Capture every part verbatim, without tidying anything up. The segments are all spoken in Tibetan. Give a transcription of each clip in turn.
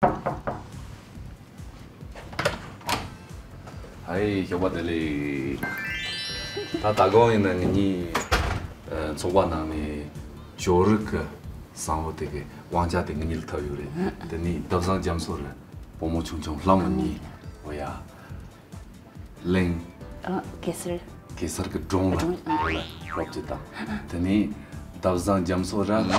ཧའི་ཞོགས་པ་བདེ་ལེགས། ད་ད་གོང་ཡིན་ན་ངེད་གཉིས་ཚོགས་པ་ནང་ནས་ཇོ་རི་གི་བཟང་བོ་དེ་གི་དབང་ཆ་དེ་ངེད་གཉིས་ལ་ཐོབ་ཡོད་རེད། དེ་ནས་ལྡབ་བཟང་རྒྱ་མཚོ་ར་བུ་མོ་ཆུང་ཆུང་ལྷ་མོ་གཉིས། འོ་ཡ། གླིང་། ཨ། གེ་སར། གེ་སར་གྱི་སྒྲུང་ལ་སྒྲུང་། ཨ། རོབ་ཅིག་དང་། དེ་ནས་ལྡབ་བཟང་རྒྱ་མཚོ་ར།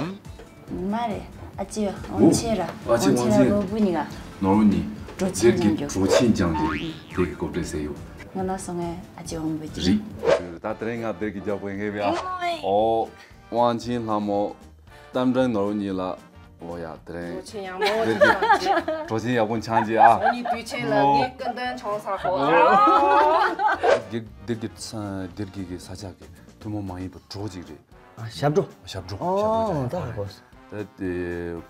མ་རེད། ཨ་ཅེ་དབང་ཆེན་ར། ཨ་ཅེ་དབང་ཆེན་ར། ནོར་བུ་གཉིས་ཀ། ནོར་བུ་གཉིས། གྲོ་ཆེན་སྡེར་གྱི་ལྗང་གུ། གྲོ་ཆེན་ལྗང་གུ་དེ་གི་གོ་སྤྲད་ཟེར་ཡོད། ང་ལ་སོང་ངས་ཨ་ཅེ་དབང་བོ་ཅིག་རེད། ད་དེ་རིང་ང་སྡེར་གྱི་རྒྱག་པོ་ཡིན་ངེས་པ་ཡ། ཨོ། དབང་ཆེན་ལྷ་མོ། རྟ་མགྲིན་ནོར་བུ་གཉིས་ལ། འོ་ཡ། དེ་རིང་། གྲོ་ཆེན་ཡག་མོ་ཅིག་བཏང་རྗེས། གྲོ་ཆེན་ཡག་པོ་འཆང་རྗེས་ཨ། སང་ཉིན་དུས་ཆེན་ལ་ངའི་སྐུ་མདུན་ཆང་ས་ཧོ། སྡེར་གྱི་སྡེར་གྱི་ས་སྡེར་གྱི་གི་ས་ཆ་གི་ཐུན་མོང་མ་ཡིན་པའི་གྲོ་ཅིག་རེད། ཨ། ཞབས་བྲོ། ཞབས་བྲོ། ཨོ། ཞབས་བྲོ་ད་ཧ་གོ་སོང་། ད་དེ་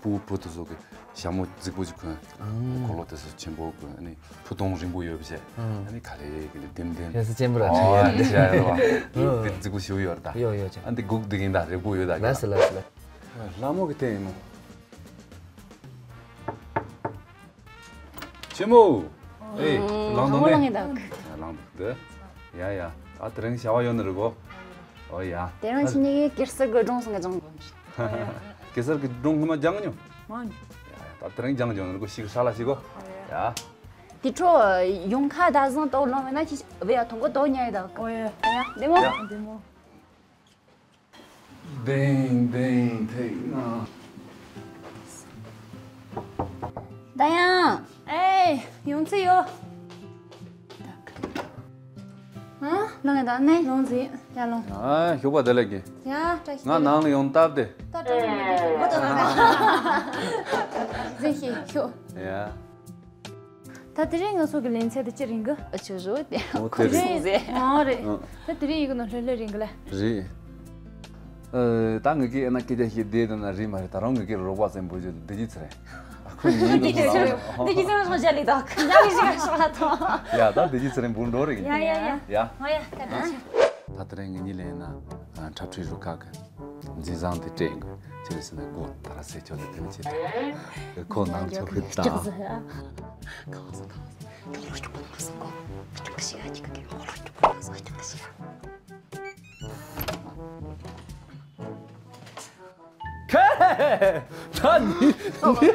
ཕྲུ་གུ་བུ་དེ་ཚོ་གི་ཞྭ་མོ་རྫིག་པོ་ཅིག་གོན། ཨང་། གོ་ལོག་དེ་ཚོ་ཆེན་པོ་གོན། ཨ་ནི་ཕུ་ཐུང་རིང་པོ་ཡོད་པ་བྱས། ཨང་། ཨ་ནི་ག་རེ་གི་ལྡེམ་ལྡེམ། ཡོད་ས་ཆེན་པོ་ར། ཨོ། ཆེ་ཡ་རེད་བ། ཨང་། དེ་རྫིག་པོ་ཞིག་ཡོད་རེད་ད། ཡོད་ཡོད་ཅེ། ཨ་འདི་སྒུག་བསྡད་ཀྱིན་ད་རེ་སྒུག་ཡོད་ད། ལགས་སོ་ལགས་སོ་ལགས། ལྷ་མོ་གི་སྟེང་ཡིན་ནོ། ཆེན་མོ། ཨེ། ལང་དང་ནས། ལང་དང་འདི། ཡ་ཡ། ད་དེ་རིང་བྱ་བ་ཡོད་ནི་རེད་གོ། ཨོ་ཡ། དེ་རིང་ཕྱི་ཉིན་གེ་སར་གི་སྒྲུང་སང་གི་སྦྱང་དགོས། གེ་སར་གི་སྒྲུང་སྔོན་མ་སྦྱང་མྱོང་། མ་མྱོང་། ཡ་ཡ། ད་དེ་རིང་སྦྱང་སྦྱང་ནི་རེད་གོ། ཞིག་ཧྲ་ལ་ཞིག་གོ། ཡ། དེ་འཕྲོ་ཡོང་ཁ་ད་བཟང་ཏོག་ལོང་བས་ན་ཁྱི་བས་ཡ་ཐོང་གོ་ཏོག་ཉལ་ཡོད་ད་གོ། ཨོ་ཡ། ཡ་བདེ་མོ། ཡ་བདེ་མོ། ལྡིང་ལྡིང་ཐིག་ན། ད་ཡང་། ཨེ། ཡོང་ཚེ་ཡོ། ཨ། ལོང་ཡ་ད་ནས་ལོང་ཟིན་ཡ་ལོང་། ཨ། ཞོགས་པ་བདེ་ལེགས་ཀྱི། ཡ། བཀྲ་ཤིས་བདེ་ལེགས། ང་ནང་ལ་ཡོང་སྟབས་དེ། ད་སྤྲོ་མོ་མི་འདུག་བུ་དང་ན། ཟིན་ཞིག་ཤོག་ཡ། ད་དེ་རིང་ང་ཚོ་གི་ལེན་ཚད་དེ་ཅི་རིང་གི། ཨ་ཆུ་རུ་དེ། ཨོ་དེ་རེད། ཨོ་རེད། ཨ། ད་དེ་རིང་ཡི་གི་ནང་ལྷོད་ལྷོད་རིང་གི་ལ། རེད། ཨ། ད་ངི་གི་ཨེ་ན་སྐད་ཆ་ཞིག་བསྡད་དུ་ན་རེད་མ་རེད། ད་རུང་ངི་གི་རོགས་པ་ཚན་བུ་ཆུ་བདེ་སྐྱིད་ཚེ་རིང་། ཨ་ཁུ་ཉིན་དུ་སོང་ལ། བདེ་སྐྱིད་ཚེ་རིང་སོང་ཞལ་ལི་དོག་ཉ་གི་ཞིག་ཤོག་ལ་ཐོང་། ཡ་ད་བདེ་སྐྱིད་ཚེ་རིང་བུ་འགྲོ་རེད། ཡ་ཡ་ཡ། ཡ། ཨོ་ཡ། ད་ད་ད་དེ་རིང་ངི་གཉིས་ལེན་ན་འཁྲབ་ཁྲིད་རུ་ཁག་གི། འཛིན་བཟང་དེ་སྤྲད་ཡིན་དགོས། ཅི་རེད་ཟེར་ན་སྒོ་ད་ར་སེ་ཆོག་དེ་དེ་ནི་ཆེད་དུ་ཁོ་ནང་ཆོག་གི་ད། ཁོ་སོང་ཁོ་སོང་ཁོ་ལོ་ཆོག་གི་སོང་ཁོ་ཆོག་གི་ཤི་ཡ་ཅིག་གི་ཁོ་ལོ་ཆོག་གི་སོང་ཆོག་གི་ཤི་ཡ། ཁེ། ད་ནི་ནི།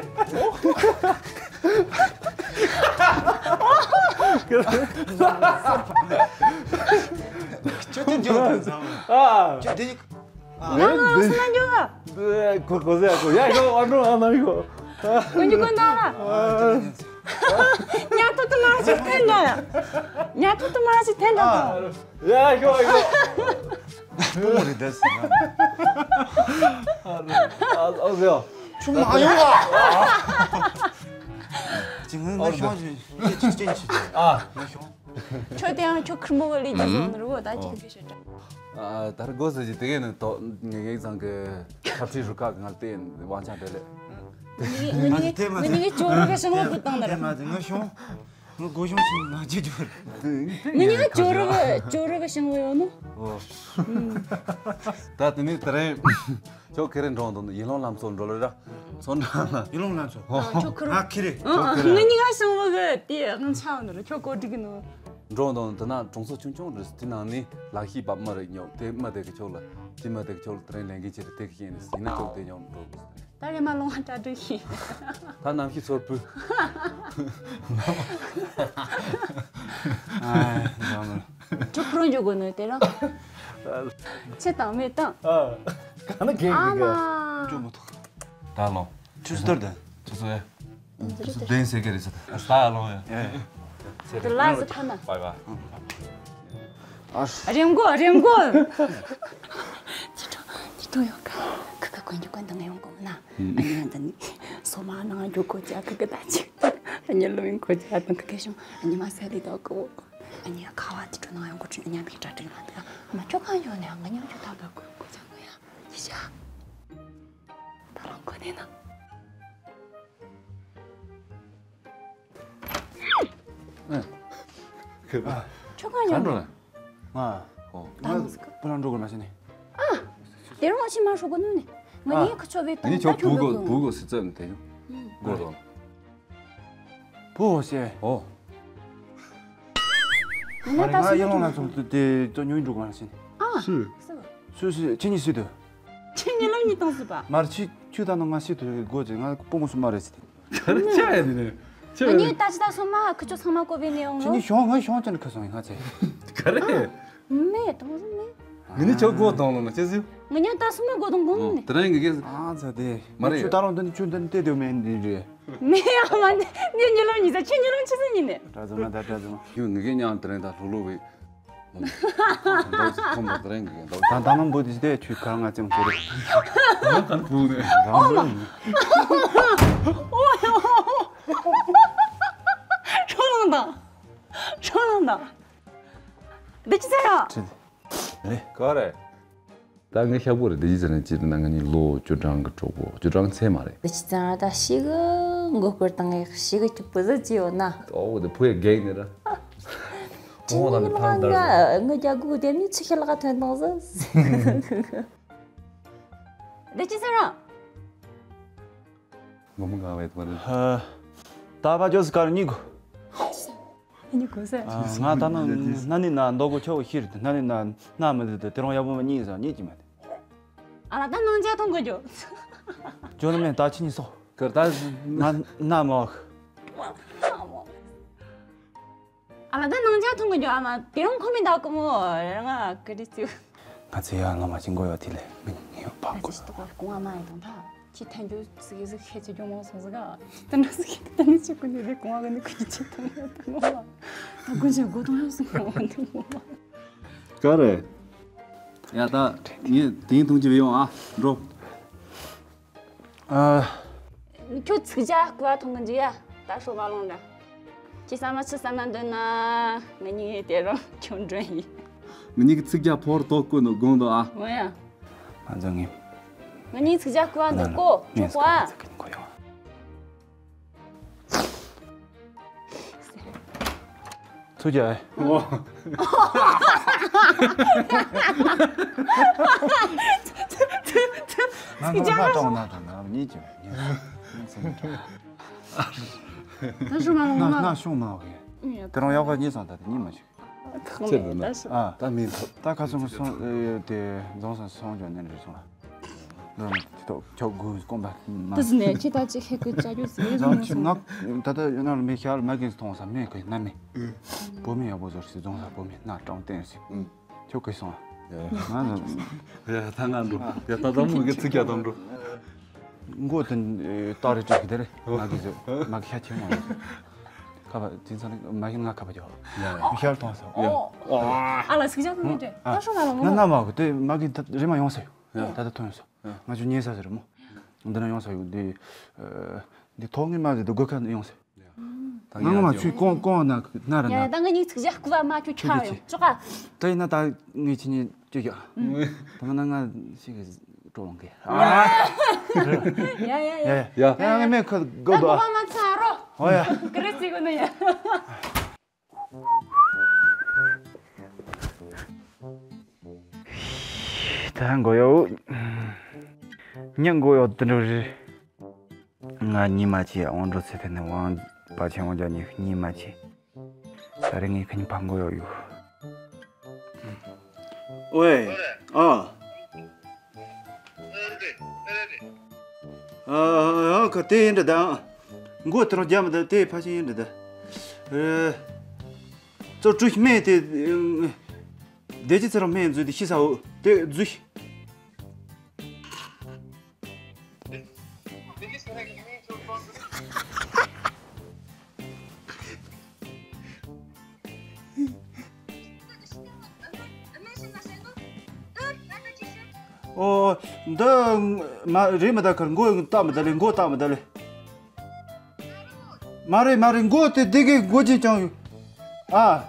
ཁྱོད་དེ་འཇོག་དང་ཟམ། ཨ། ཁྱོད་དེ། ང་ང་སུ་ན་འཇོག་ག་གོ་གོ་ཟེ་གོ་ཡ་གོ་ཨ་ནོ་ཨ་ན་གོ། ཀུན་གྱི་ཀུན་ཏང་ལ། ཉ་ཐུ་ཏུ་མ་ཞིག་འཐེན་ན། ཉ་ཐུ་ཏུ་མ་ཞིག་འཐེན་ན། ཡ་ཤོ་ཡ་ཤོ། ཕུ་མོ་རེད་ད་ཟེར་ན། ཨ་ཨ་ཟེ། ཆུང་མ་ཡོང་བ། ཅི་ངན་ངན་ཤོང་ཅི་ཅི་ཅི་ཅི། ཨ། ངན་ཤོང་། ཁྱོད་དེ་ཡང་ཁྱོད་ཁིར་མོ་གི་ལས་ཀྱི་བཟོ་ནི་རུ་ད་ཅི་གི་ཤེས་ད། ཨ་ད་ར་གོ་ཟེ་ཅི་དེ་གས་ནི་ཏོ་ངེ་གེ་ཚང་གི་ཁ་ཕྲི་རུ་ཁག་ང་ལ་དེ་དབང་ཆ་དེ་ལས། ང་ནི་ང་ནི་ང་ནི་ངའི་ཇོ་རུ་གི་ཤིང་ལོ་བུད་བཏང་ནི་ར། དེ་མ་དེ་ངན་ཤོང་། ང་སྒོ་གཞུང་ཆེན་ན་ཅི་འགྱུར། ང་ནི་ང་ཇོ་རུ་གི་ཇོ་རུ་གི་ཤིང་ལོ་ཡོད་ནོ། ད་དེ་ནི་དེ་རིང་ཁྱོད་ཁེ་རེ་འགྲོ་འདུག་ཡིན་ལོང་ལམ་ཚོ་འགྲོ་ལེ་ར་ཚོ་འདྲ་ལ། ཡིན་ལོང་ལམ་ཚོ། ཁྱོད་ཁེ་རེ། ང་ཁེ་རེ། ང་ནི་ང་ཤིང་ལོ་གི་དེ་ང་ཆ་འོ་ནི་ར་ཁྱོད་གོ་སྒྲིག་གི་ནོ། འགྲོ་འདུག་དེ་ན་གྲོང་ཚོ་ཆུང་ཆུང་རེད། དེ་ནང་ནི་ལག་ཤེས་པ་མ་རེད་ཉོ། དེ་མ་དེ་གི་ཕྱོགས་ལ་དེ་མ་དེ་གི་ཕྱོགས་ལ་དེ་རིང་ལས་འགན་ཆེ་རེད། དེ་གི་ཤེས་ནི་ཟིན་ན་ཁྱོད་དེ་ཉོ་འགྲོ་དགོས། ད་རེ་མ་ལོང་བ་གྲ་སྒྲིག་ཤིང་། ད་གནམ་གཤིས་ཚོར་བུ། ཨ་འཇམ་ལ། ཁྱོད་ཁོ་རང་འཇོག་དགོས་ནོ་དེ་རང་། ཆེ་དང་མེད་དང་། ཨ། ག་ན་གེ་གི་ག་ཨ་མ། འཇོག་མ་ཐུབ། ད་ལོ། ཆུ་ཚོད་ལྟར་དང་། ཆུ་ཚོད་ཨེ། ཆུ་ཚོད་བདུན་ཟེར་གི་རེད་ཟེར། ད་ལོ་ཡ། ཡ་ཡ། ཆེ་དེ་རེད། ལ་ཟི་ཁ་ན། བའི་བའི། རེམ་གོ་རེམ་གོ། ཅི་ཏོ་ཅི་ཏོ་ཡོད་ག་ཁ་ཁ་གོན་རྒྱུ་གོན་དང་ཡོང་གོ་ན། ཨ་ནི་ང་ད་ནི་སོ་མ་ནང་རྒྱུ་གོ་ཅ་ཁ་ཁ་ད་ཅི། ཨ་ནི་ལོ་ཡིན་གོ་ཅ་དང་ཁ་ཁ་ཤོང་ཨ་ནི་མ་ས་ལི་ད་གོ། ཨ་ནི་ཁ་བ་དེ་ཏོ་ནང་ཡོང་གོ་ཅི་ཨ་ནི་མི་ཏྲ་ཏྲ་ཡོང་ད་མ་ཅོ་གང་ཡོང་ནས་ང་ཉམ་ཅོ་ད་ག་གོ་གོ་ཅ་གོ་ཡ། ཡི་ཤ། ད་རང་གོ་ནས་ན། ཨ། ཁྱོད་ཁ་ཁ་འགྲོ་ན། ང་། ཨོ། ད་ང་ང་ཚོ་བུ་རང་འགྲོ་དགོས་མ་ཤེས་ནི། ཨ། དེ་རིང་ཨ་ཕྱི་མ་ཧྲོ་གོ་ནུ་ནི། ང་ཨ། ནི་ཁ་ཆོ་བའི་ང་ནི་ད་ཁྱོད་ཁྱོད་བུ་གོ་བུ་གོ་སི་ཙམ་དེ་ཡོང་། ཨ། གོ་རོ། བུ་ཟེར། ཨོ། ང་ད་ང་ཡར་ལོང་ལ་སོང་དུས་དེ་ཙོ་ཉོས་འགྲོ་གང་ཞིན། ཨ། སུ། སུ། སུ་སུ་ཁྱེད་གཉིས་སུ་དུ། ཁྱེད་གཉིས་ལོ་གཉིས་བཏང་སྲིད་པ། མར་ཆི་ཆུ་ད་ནང་ང་སི་དུ་གོ་ཅེ་ང་སྤུ་གུ་སུ་མ་རེད་སི་དེ། ག་རེ་ཆ་ཡ་དེ་ནས། ཆ་ང་ཡ་གཉིས་ད་ཅི་ད་སོང་མ་ཁུ་ཆོ་ཚང་མ་ཀོ་བེ་ནས་ཡོང་ཁྱེད་ལོ། གཉིས་ཤོང་ང་ཤོང་ཅན་ཁ་སོང་ཡིན་ང་ཚེ། ག་རེ། མེད་དང་མེད། ངི་ནི་ཆོ་གོ་དང་ལོ་ན་ཅི་ཟིག་ང་གཉིས་ད་སོང་མ་གོ་དང་གོ་ནི། དེ་རིང་གི་གེ། ཨ་ཚ་དེ། མ་རེད། ཆུ་ད་རང་དུ་ནི་ཆུ་འདི་ནི་དེ་དེ་མེད་འདི་རེད། མེད་ཡ་མ་འདི་འདི་གཉིས་ལོ་གཉིས་ས་ཁྱེད་གཉིས་ལོ་ཆི་ཟིག་ཡིན་ནི། གྲྭ་ཚང་ན་ད་གྲྭ་ཚང་། ཡོད་ངི་གེ་ཉང་དེ་རིང་ད་ལྷུག་ལྷུག་བི། འདོགས་ཁོམ་པ་དེ་རིང་གི་འདོགས། ད་ད་མ་འབུ་དེ་དེ་ཆུ་ཁ་ང་ཙམ་གོ་རེད། ང་ག་འབུ་ནས། ཨོ་མ། ཨོ་ཡ། ཁྲོ་ལང་དང་། ཁྲོ་ལང་དང་། འདི་ཅི་ཟེར་ར། ཁྲིད། རེད། ག་རེད། ད་ངས་ཤག་པོ་རེད་དེ་ཅི་ཟེར་ན་ཅི་རེད་ན་ང་གཉིས་ལོ་བཅུ་གྲངས་ཀྱི་གྲོགས་པོ་བཅུ་གྲངས་ཚད་མ་རེད། འདི་ཅི་ཟེར་ན་ད་ཤི་གི་མགོ་སྐོར་བཏང་ངས་ཤི་གི་ཁྱི་པུ་ཟི་ཅི་ཡོད་ན། ཨོ་དེ་བུ་ཡ་གེག་ནི་ར། ཁྲིད་ཨོ་ད་ནི་ནི་ཕང་མ་དར་ང་ངི་རྒྱ་གུ་དེ་ནི་ཆི་ཤི་ལ་ག་ཐོན་བཏང་ཟི། འདི་ཅི་ཟེར་ར། ངོ་མ་གང་བས་དུ་མ་རེད། ཧ། ད་བ་ཇོ་སི་ཀར་གཉིས་གོ། གཉིས་གོ་ཟེར། ང་ད་ནང་ན་ནི་ན་མདོ་གོ་ཆོ་ཤིར་ན་ནི་ན་ན་མི་དེ་དེ་རང་ཡག་པོ་མ་གཉིས་ཟ་གཉིས་ཀྱི་མ་དེ། ཨ་ལ་ད་ནང་ཇ་ཐོང་གོ་ཇོ། ཇོ་ན་མེ་ད་ཆི་གཉིས་སོ། ཀར་ད། ན་ན་མ་བ། ཨ་ལ་ད་ནང་ཇ་ཐོང་གོ་ཇོ་ཨ་མ་དེ་རང་ཁོ་མི་ད་ཀོ་མོ་རང་ང་ཀི་རི་ཙུ། ང་ཚོ་ཡར་ལོང་མ་ཅིག་མགོ་ཡོད་དེ་ལས་མི་ངེས་པ་ང་གོ། ཚོ་ཞིག་ཏུ་གོང་བ་མ་ཡིན་དང་ད་ཁྱི་ཐན་རྒྱུ་ཟིག་ཟིག་ཤེས་ཆེ་རྒྱུ་མང་སོང་ཟིག་ག་ཁྱི་ཐན་རྒྱུ་ཟིག་ཤེས་ཐན་རྒྱུ་ཅིག་ཀུན་ནས་རེ་གོང་བ་གི་ནི་ཀུན་ཆེ་ཐང་ཡོད་དང་མོ་ལ་ད་ཀུན་ཆེ་སྒོ་ཐང་ཡོད་སོང་གོང་བ་འདུག་མོ་ལ། ག་རེད། ཡ་ད་ངས་དེང་ཐུང་ཅི་བས་ཡོང་ཨ་འགྲོ། ཨ། ཁྱོད་ཚིག་ཇ་སྐུ་བ་ཐོང་གི་འཇུ་ཡ། ད་ཧྲོ་མ་ལོང་འདྲ། ཁྱེད་ས་མ་ཆི་ས་མ་འདོད་ན་ང་གཉིས་དེ་རང་ཁྱོད་འགྲོ་ཡིན། ང་གཉིས་ཀྱི་ཚིག་ཇ་ཕོར་ཏོག་ཀུན་ནོ་དགོངས་དོ་ཨ། འོ་ཡ། ང་ཚོ་ངས། ང་གཉིས་ཚིག་ཇ་སྐུ་བ་འདུག་གོ་ཁྱོད་གོ་ཨ། ཚུགས་རྒྱ། ཨོ། ང་ཚོ་ལྷ་གྲོང་ན་དང་ན་གཉིས་ཀྱི། ད་ཤུ་མ་ལོང་ན་ན་ཤོང་མ་བ་གི། དེ་རང་ཡག་པ་གཉིས་སང་ད་དེ་གཉིས་མ་ཞིག་ཁག་མེད་ད་ཤོ། ཨ། ད་མིན་ཐོབ། ད་ཁ་སང་སོང་དེ་རྫོང་སང་སོང་ཀྱང་ནན་རེད་སོང་ལ། ལོ་མ་ཐོག་ཁྱོ་དགུ་སྐོམ་པ་མ། ད་ཟི་ནས་ཁྱེད་ད་ཅི་ཧེ་ཀི་ཅ་རྒྱུ་ཟི་རེད་རྫོང་སོང་ཆི་ང་ད་ད་ཡོད་ན་ལ་མི་ཤར་མ་གིན་སི་མཐོང་ས་མེད་ཀི་ན་མེད། བོ་མི་ཡག་པོ་ཟོར་སི་རྫོང་ས་བོ་མི་ན་ཀྲང་བསྟན་སི། ཁྱོད་ཀི་སོང་ཨ། ང་ཡ་ད་ང་འགྲོ་ཡ་ད་ད་མོ་གི་ཚིག་ཀྱ་ད་འགྲོ། མགོ་དེ་ལྟ་རེ་བྲིས་ཀི་དེ་རེད་མ་གི་ཟོ་མ་གི་ཤ་ཆེན་མོ་རེད། ཁ་པ་དེ་ཚོ་ནི་མ་གི་ང་ཁ་པ་ཅོ། མི་ཤར་མཐོང་སོ། ཨ་ལ་སི་ཀི་ཅག་ཐོན་ཏེ་ད་ཤོ་མ་ལ་ང་ང་མ་གི་དེ་མ་གི་རེ་མ་ཡོང་སོ། ད་ད་ཐོན་སོ། ང་ཆུ་ཉེ་ས་ཟེར་མོ། འདི་ན་ཡོང་ས་ཡོད་འདི། འདི་ཐོག་ངའི་མ་ཟེར་འདི་སྒོ་ཁ་ཡོང་ས། ང་མ་ཆུ་ཀོང་ཀོང་ན་ན་ར་ན། ཡ་ད་ང་གཉིས་ཚིག་ཞག་སྐུ་བ་མ་ཆུ་ཆ་ཡོང་ཅོག་ག་ད་ཡིན་ན་ད་ངས་ཁྱེད་གཉིས་ཅོ་ཡ། ད་ང་ན་ང་ཞིག་གི་སྤྲོ་ལོང་གི། ཡ་ཡ་ཡ། ཡ་ཡ་ཡ། ཡ་ངས་མེད་ཁ་དགོ་འདུག་ཨ། ང་མ་ཚ་རོ། ཨོ་ཡ། ཀི་རེ་སི་གོ་ན་ཡ། ད་མགོ་ཡོ། ཉིན་མགོ་ཡོ་དུ་འགྲོ་རེད། ང་ཉི་མ་ཆེ་དབང་འགྲོ་ཚེ་ཐན་ནས་དབང་པ་ཆེན་དབང་རྒྱ་ཉི་ཉི་མ་ཆེ། ད་རེས་ངས་ཁ་ཉིན་ཕ་མགོ་ཡོ་ཡོ། ཝེ། ཨ། ཨ་ཨ་ཁ་དེ་ཡིན་འདྲ་ད། མགོ་དེ་རང་རྒྱ་མི་ད་དེ་ཕ་ཤིང་ཡིན་འདྲ་ད། ཨེ། ཙོ་ཀྲུ་སྨན་དེ། བདེ་སྐྱིད་ཚེ་རིང་སྨན་འཛུལ་དེ་ཤི་ས་འོ་དེ་འཛུལ་ཤི། ཨོ། འདི་མ་རེད་མི་ད་ཁར་མགོ་བཏགས་མི་ད་ལེ་མགོ་བཏགས་མི་ད་ལེ། མ་རེད་མ་རེད་མགོ་དེ་བདེ་གི་མགོ་ཅན་ཀྱང་ཡོད། ཨ།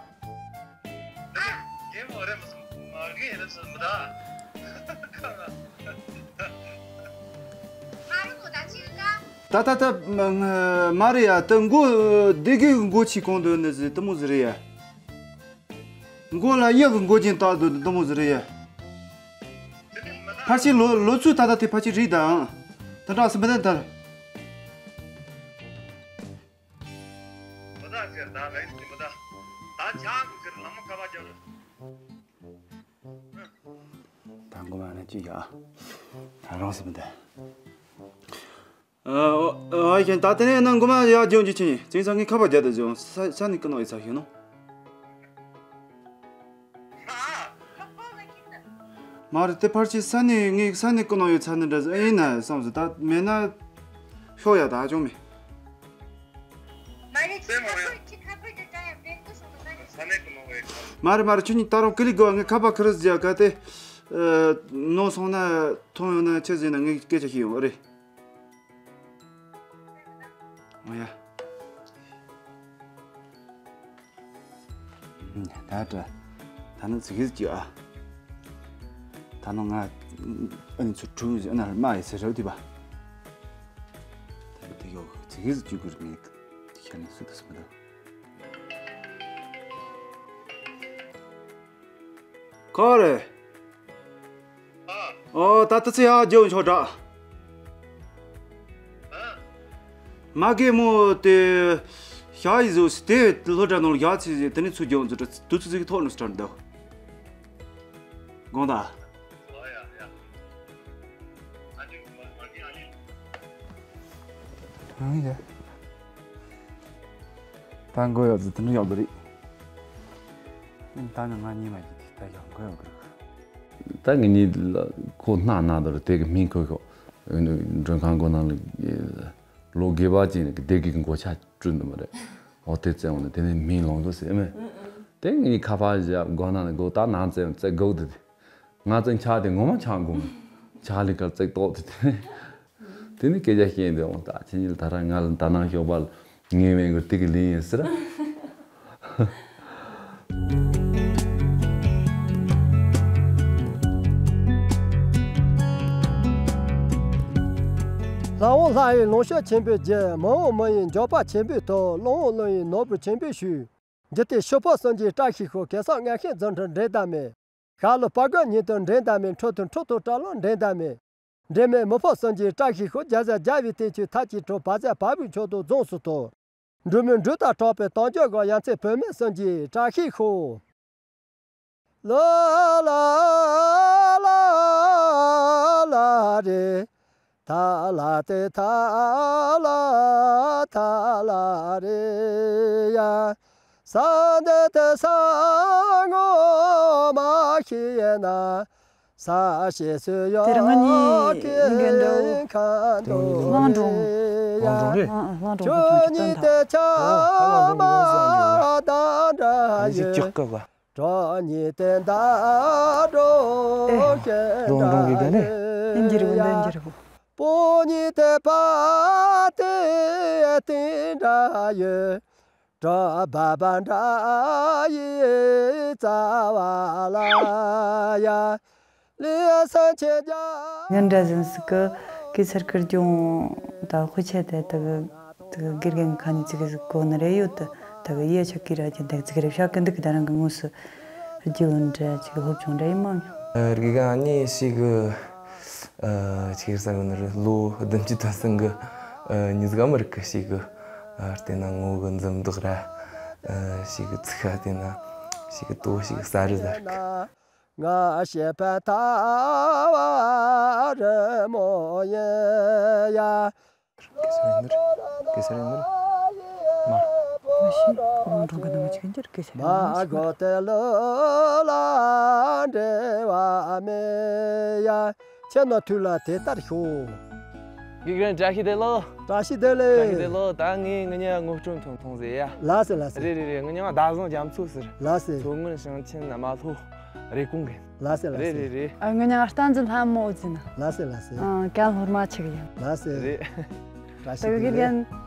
ད་ད་ད་མ་རེད་ཡ་ད་མགོ་བདེ་གི་མགོ་ཆི་གང་འདོད་ནི་ཟེར་དུ་མོ་ཟེར་རེད་ཡ། མགོ་ལ་གཡག་གི་མགོ་ཅན་བཏགས་འདོད་དུ་མོ་ཟེར་རེད་ཡ། ཕལ་ཆེར་ལོ་ལོ་ཚོད་ད་ལྟ་དེ་ཕལ་ཆེར་རེད་དང་། དེ་འདྲ་སེམས་པ་ད་ལྟ། ད་ཟེར་ད་རེད་ཟེར་མི་ད། ད་ཆང་གི་ཟེར་ལམ་ཁ་བ་རྒྱབ་ལ། ད་མགོ་མ་ན་ཅི་ཡ། ད་རང་སེམས་ད། ཨ་ཨ་ཡིན་ད་དེ་ནས་ན་མགོ་མ་ཡ་ལྗོངས་ཀྱི་ཆེ་ནི་ཙིང་ས་ངའི་ཁ་པར་རྒྱབ་ད་ལྗོངས་ས་ས་ནི་ཀི་ནོ་ཡི་ཚ་ཤེས་ནོ། མ་རེད་དེ་ཕར་ཆེ་ས་ནི་ངའི་ས་ནི་ཀི་ནོ་ཡི་ཚ་ནི་འདྲ་ཡིན་ན་བསམ་སོང་ད་མེད་ན་ཤོག་ཡ་ད་ཅུང་མེད། མ་རེད་ཁྱི་ཁ་པར་ཁྱི་ཁ་པར་དེ་འདྲ་ཡང་བེད་སྤྱོད་སོང་ན་མ་རེད། མ་རེད་མ་རེད་ཁྱོད་གཉིས་ད་རུང་ཀི་ལི་དགོས་ངས་ཁ་པར་ཁི་རི་ཟིག་ག་དེ་ནོར་སོང་ན་མཐོང་ཡོང་ན་ཆི་ཟིག་ན་ངས་སྐད་ཆ་ཤེས་ཡོང་རེད། ཨོ་ཡ། ད་ད་ད་ནི་ཙི་གི་ཙི་ཨ། ད་ནི་ང་ཨ་ནི་ཚུར་ཁྲུ་ཨ་ན་མ་ཡི་ཟེར་རེད་དུས་པ། ད་དེ་ཡོ་ཙི་གི་ཙི་གི་རི་མེད་དེ་ཁྱེད་ནི་སུ་དུ་སུ་མི་འདུག་ཁོ་རེ། ཨོ་ད་ལྟ་ཚེ་ཡག་ལྗོན་ཆོག་འདྲ། མ་གེ་མོ་དེ་ཞག་ཡི་བཟོ་སི་དེ་སློབ་གྲྭ་ནང་ལ་ཡག་ཚེ་དེ་ནས་ཚུར་ལྗོན་ཚུར་དུ་ཚུར་ཚིག་ཐོག་ནས་སྟར་འདུག་དགོངས་དག་ཨང་ཡ། ད་མགོ་ཡག་ཚེ་དེ་འདྲ་ཡག་གི་རེད། ད་ནི་ང་གཉིས་མ་གྱིས་ད་ཡག་མགོ་ཡག་གི་རེད། ད་ངེད་གཉིས་ལ་ཁོ་སྣང་ན་དོར་དེ་གི་མིང་ཁོ་ཤོག་མགྲོན་ཁང་སྒོ་ནང་ལ་ལོ་དགུ་པ་ཅིག་ནས་སྡེ་དགེ་གི་མགོ་ཆ་བསྐྲུན་འདུག་མ་རེད། འོ་དེ་བཙལ་འོང་ནས་དེ་ནས་མིང་ལོངས་དགོས་ཟེར་མེད། དེ་ངེད་གཉིས་ཁ་པར་བཞག་སྒོ་ནང་ནས་སྒོ་ད་ནང་བཙལ་བཙལ་དགོས་དེ་དེ། ང་བཙལ་ཆ་དེ་ངོ་མ་ཆག་དགོས་མོད་ཆག་ལི་ཁར་བཙལ་ཏོག་དེ་དེ། དེ་ནི་སྐད་ཆ་བཤད་འདི་འོང་ད་ཁྱེད་གཉིས་ལ་ད་ར་ང་ལ་ད་ནང་ཞོགས་པ་ལ་ངའི་མེད་གི་ཏི་གི་ལིན་ཡིན་ཟེར། ལྷ་འོང་ལྷ་ཡི་ལོངས་སྤྱོད་ཆེན་པོའི་རྒྱུ། མི་འོང་མི་ཡི་འབྱོར་པ་ཆེན་པོའི་ཐོབ། བློན་འོང་བློན་ཡི་ནོར་བུ་ཆེན་པོའི་ཤུགས། འཇིག་རྟེན་ཕྱུག་པོ་གསུམ་གྱི་བཀྲ་ཤིས་ཤོག་གེ་སར་ངན་ཤེས་རྫུ་འཕྲུལ་འགྲན་ཟླ་མེད། ཤ་ལུ་པ་གི་ཉིན་དུ་འགྲན་ཟླ་མེད། འཕྲོད་དུ་འཕྲོད་དུ་བཀྲ་ལ་འགྲན་ཟླ་མེད། འབྲལ་མེད་མི་ཕམ་གསུམ་གྱི་བཀྲ་ཤིས་ཤོག་རྒྱ་བཟའ་རྒྱ་བའི་བསྟན་བཅོས་མཐའ་གཅིག་གྲོལ། བ་བཟའ་བ་བུའི་མཆོག་ཏུ་རྫོངས་སུ་ཐོབ། འབྲུག་མོའི་འབྲུག་ལྟར་གྲགས་པའི་དལ་འབྱོར་གོ་ཡ་མཚན་བུད་མེད་གསུམ་གྱི་བཀྲ་ཤིས་ཤོག་ལ་ལ་ལ་ལ་རེ། ཐ་ལ་ཏེ་ཐ་ལ་ཐ་ལ་རེ་ཡ། ས་འདི་ཏེ་ས་ངོ་མ་ཤི་ཡེ་ན། ས་ཤེ་སུ་ཡོ་དེ་རིང་ང་གཉིས་ཡིན་གྱི་འདུག་ཁ་འདུག་གླང་སྒྲུང་ཡ། གླང་སྒྲུང་རེད། ཨ་ཨ་གླང་སྒྲུང་ཁྱོད་གཉིས་ཏེ་ཆ་མ་ད་འདྲ་ཡོད། གྲོགས་གཉིས་ཏེ་ད་འགྲོ་ཨེ། ཤེས་འདྲ་ཡོད། ཨེ་འགྱུར་གི་འདི་འགྱུར་གི་པོ་གཉིས་ཏེ་པ་ཏེ་ཏེ་འདྲ་ཡོད། གྲོགས་བ་བ་འདྲ་ཡི་རྩ་བ་ལ་ཡ། ལི་ཡ་ས་ཆེ་རྒྱ། ཉིན་འདྲ་ཟིན་སི་ཀི་གེ་སར་ཀིར་ཀྱོང་ད་དཔེ་ཆ་དེ་དག་དག་དགེ་རྒན་ཁ་ནས་ཅིག་གི་གོ་ནི་རེ་ཡོད་དུ་དག་ཡེ་ཆ་ཀི་ར་ཅན་དག་ཅིག་རེ་ཤ་ཀི་འདུག་གི་ད་རང་གི་དངོས་སུ་རྒྱུ་འདྲ་ཅིག་སློབ་སྦྱོང་འདྲ་ཡིན་མ་མྱོང་། རྒན་ག་ནི་ཞིག་གི་ཅིག་ས་གི་ནི་རེད། ལོ་བདུན་ཅུ་དོན་གསུམ་གི་ཉིས་ག་མི་རིག་གི་ཞིག་གི་བལྟས་ན་ངོ་གི་འཛུམ་མདོག་ར་ཞིག་གི་ཚིག་ཁ་བལྟས་ན་ཞིག་གི་དོ་ཞིག་གི་ས་རི་ཟ་རིག་ང་ཞེས་པ་ཐ་བ་རི་མོ་ཡིན་ཡ། གེ་སར་ཡིན་ནི་རེད། གེ་སར་ཡིན་ནི་རེད། མ་མ་ཤེས། ཨོ་འགྲོ་གི་ནང་ཅིག་འགྱུར་གེ་སར་ཡིན་ནི་མ་གོ་ཏེ་ལོ་ལ་འབྲེལ་བ་མེད་ཡ། ཁྱེད་ནོ་དུས་ལ་དེ་ལྟར་ཤོག་དགེ་རྒན་བཀྲ་ཤིས་བདེ་ལེགས། བཀྲ་ཤིས་བདེ་ལེགས། བཀྲ་ཤིས་བདེ་ལེགས། ད་ངས་ངི་ཉ་ངོ་སྤྲོད་ཐུང་ཐུང་ཟེར་ཡ། ལགས་སེ་ལགས་སེ། རེད་རེད་རེད། ངི་ཉ་བདག་བཟང་རྒྱ་མཚོ་ཟེར། ལགས་སེ། མཚོ་སྔོན་ཞིང་ཆེན་རྨ་ལྷོ་རེབ་གོང་གི། ལགས་སེ་ལགས་སེ། རེད་རེད་རེད། ཨ་ངི་ཉ་བསྟན་འཛིན་ལྷ་མོ་ཟེར་ན། ལགས་སེ་ལགས་སེ། ཨ་ཀན་ལྷོ་རྨ་ཆུ་གི་ཡིན། ལགས་སེ། རེད། བཀྲ་ཤིས་བདེ་ལེགས། དགེ་རྒན་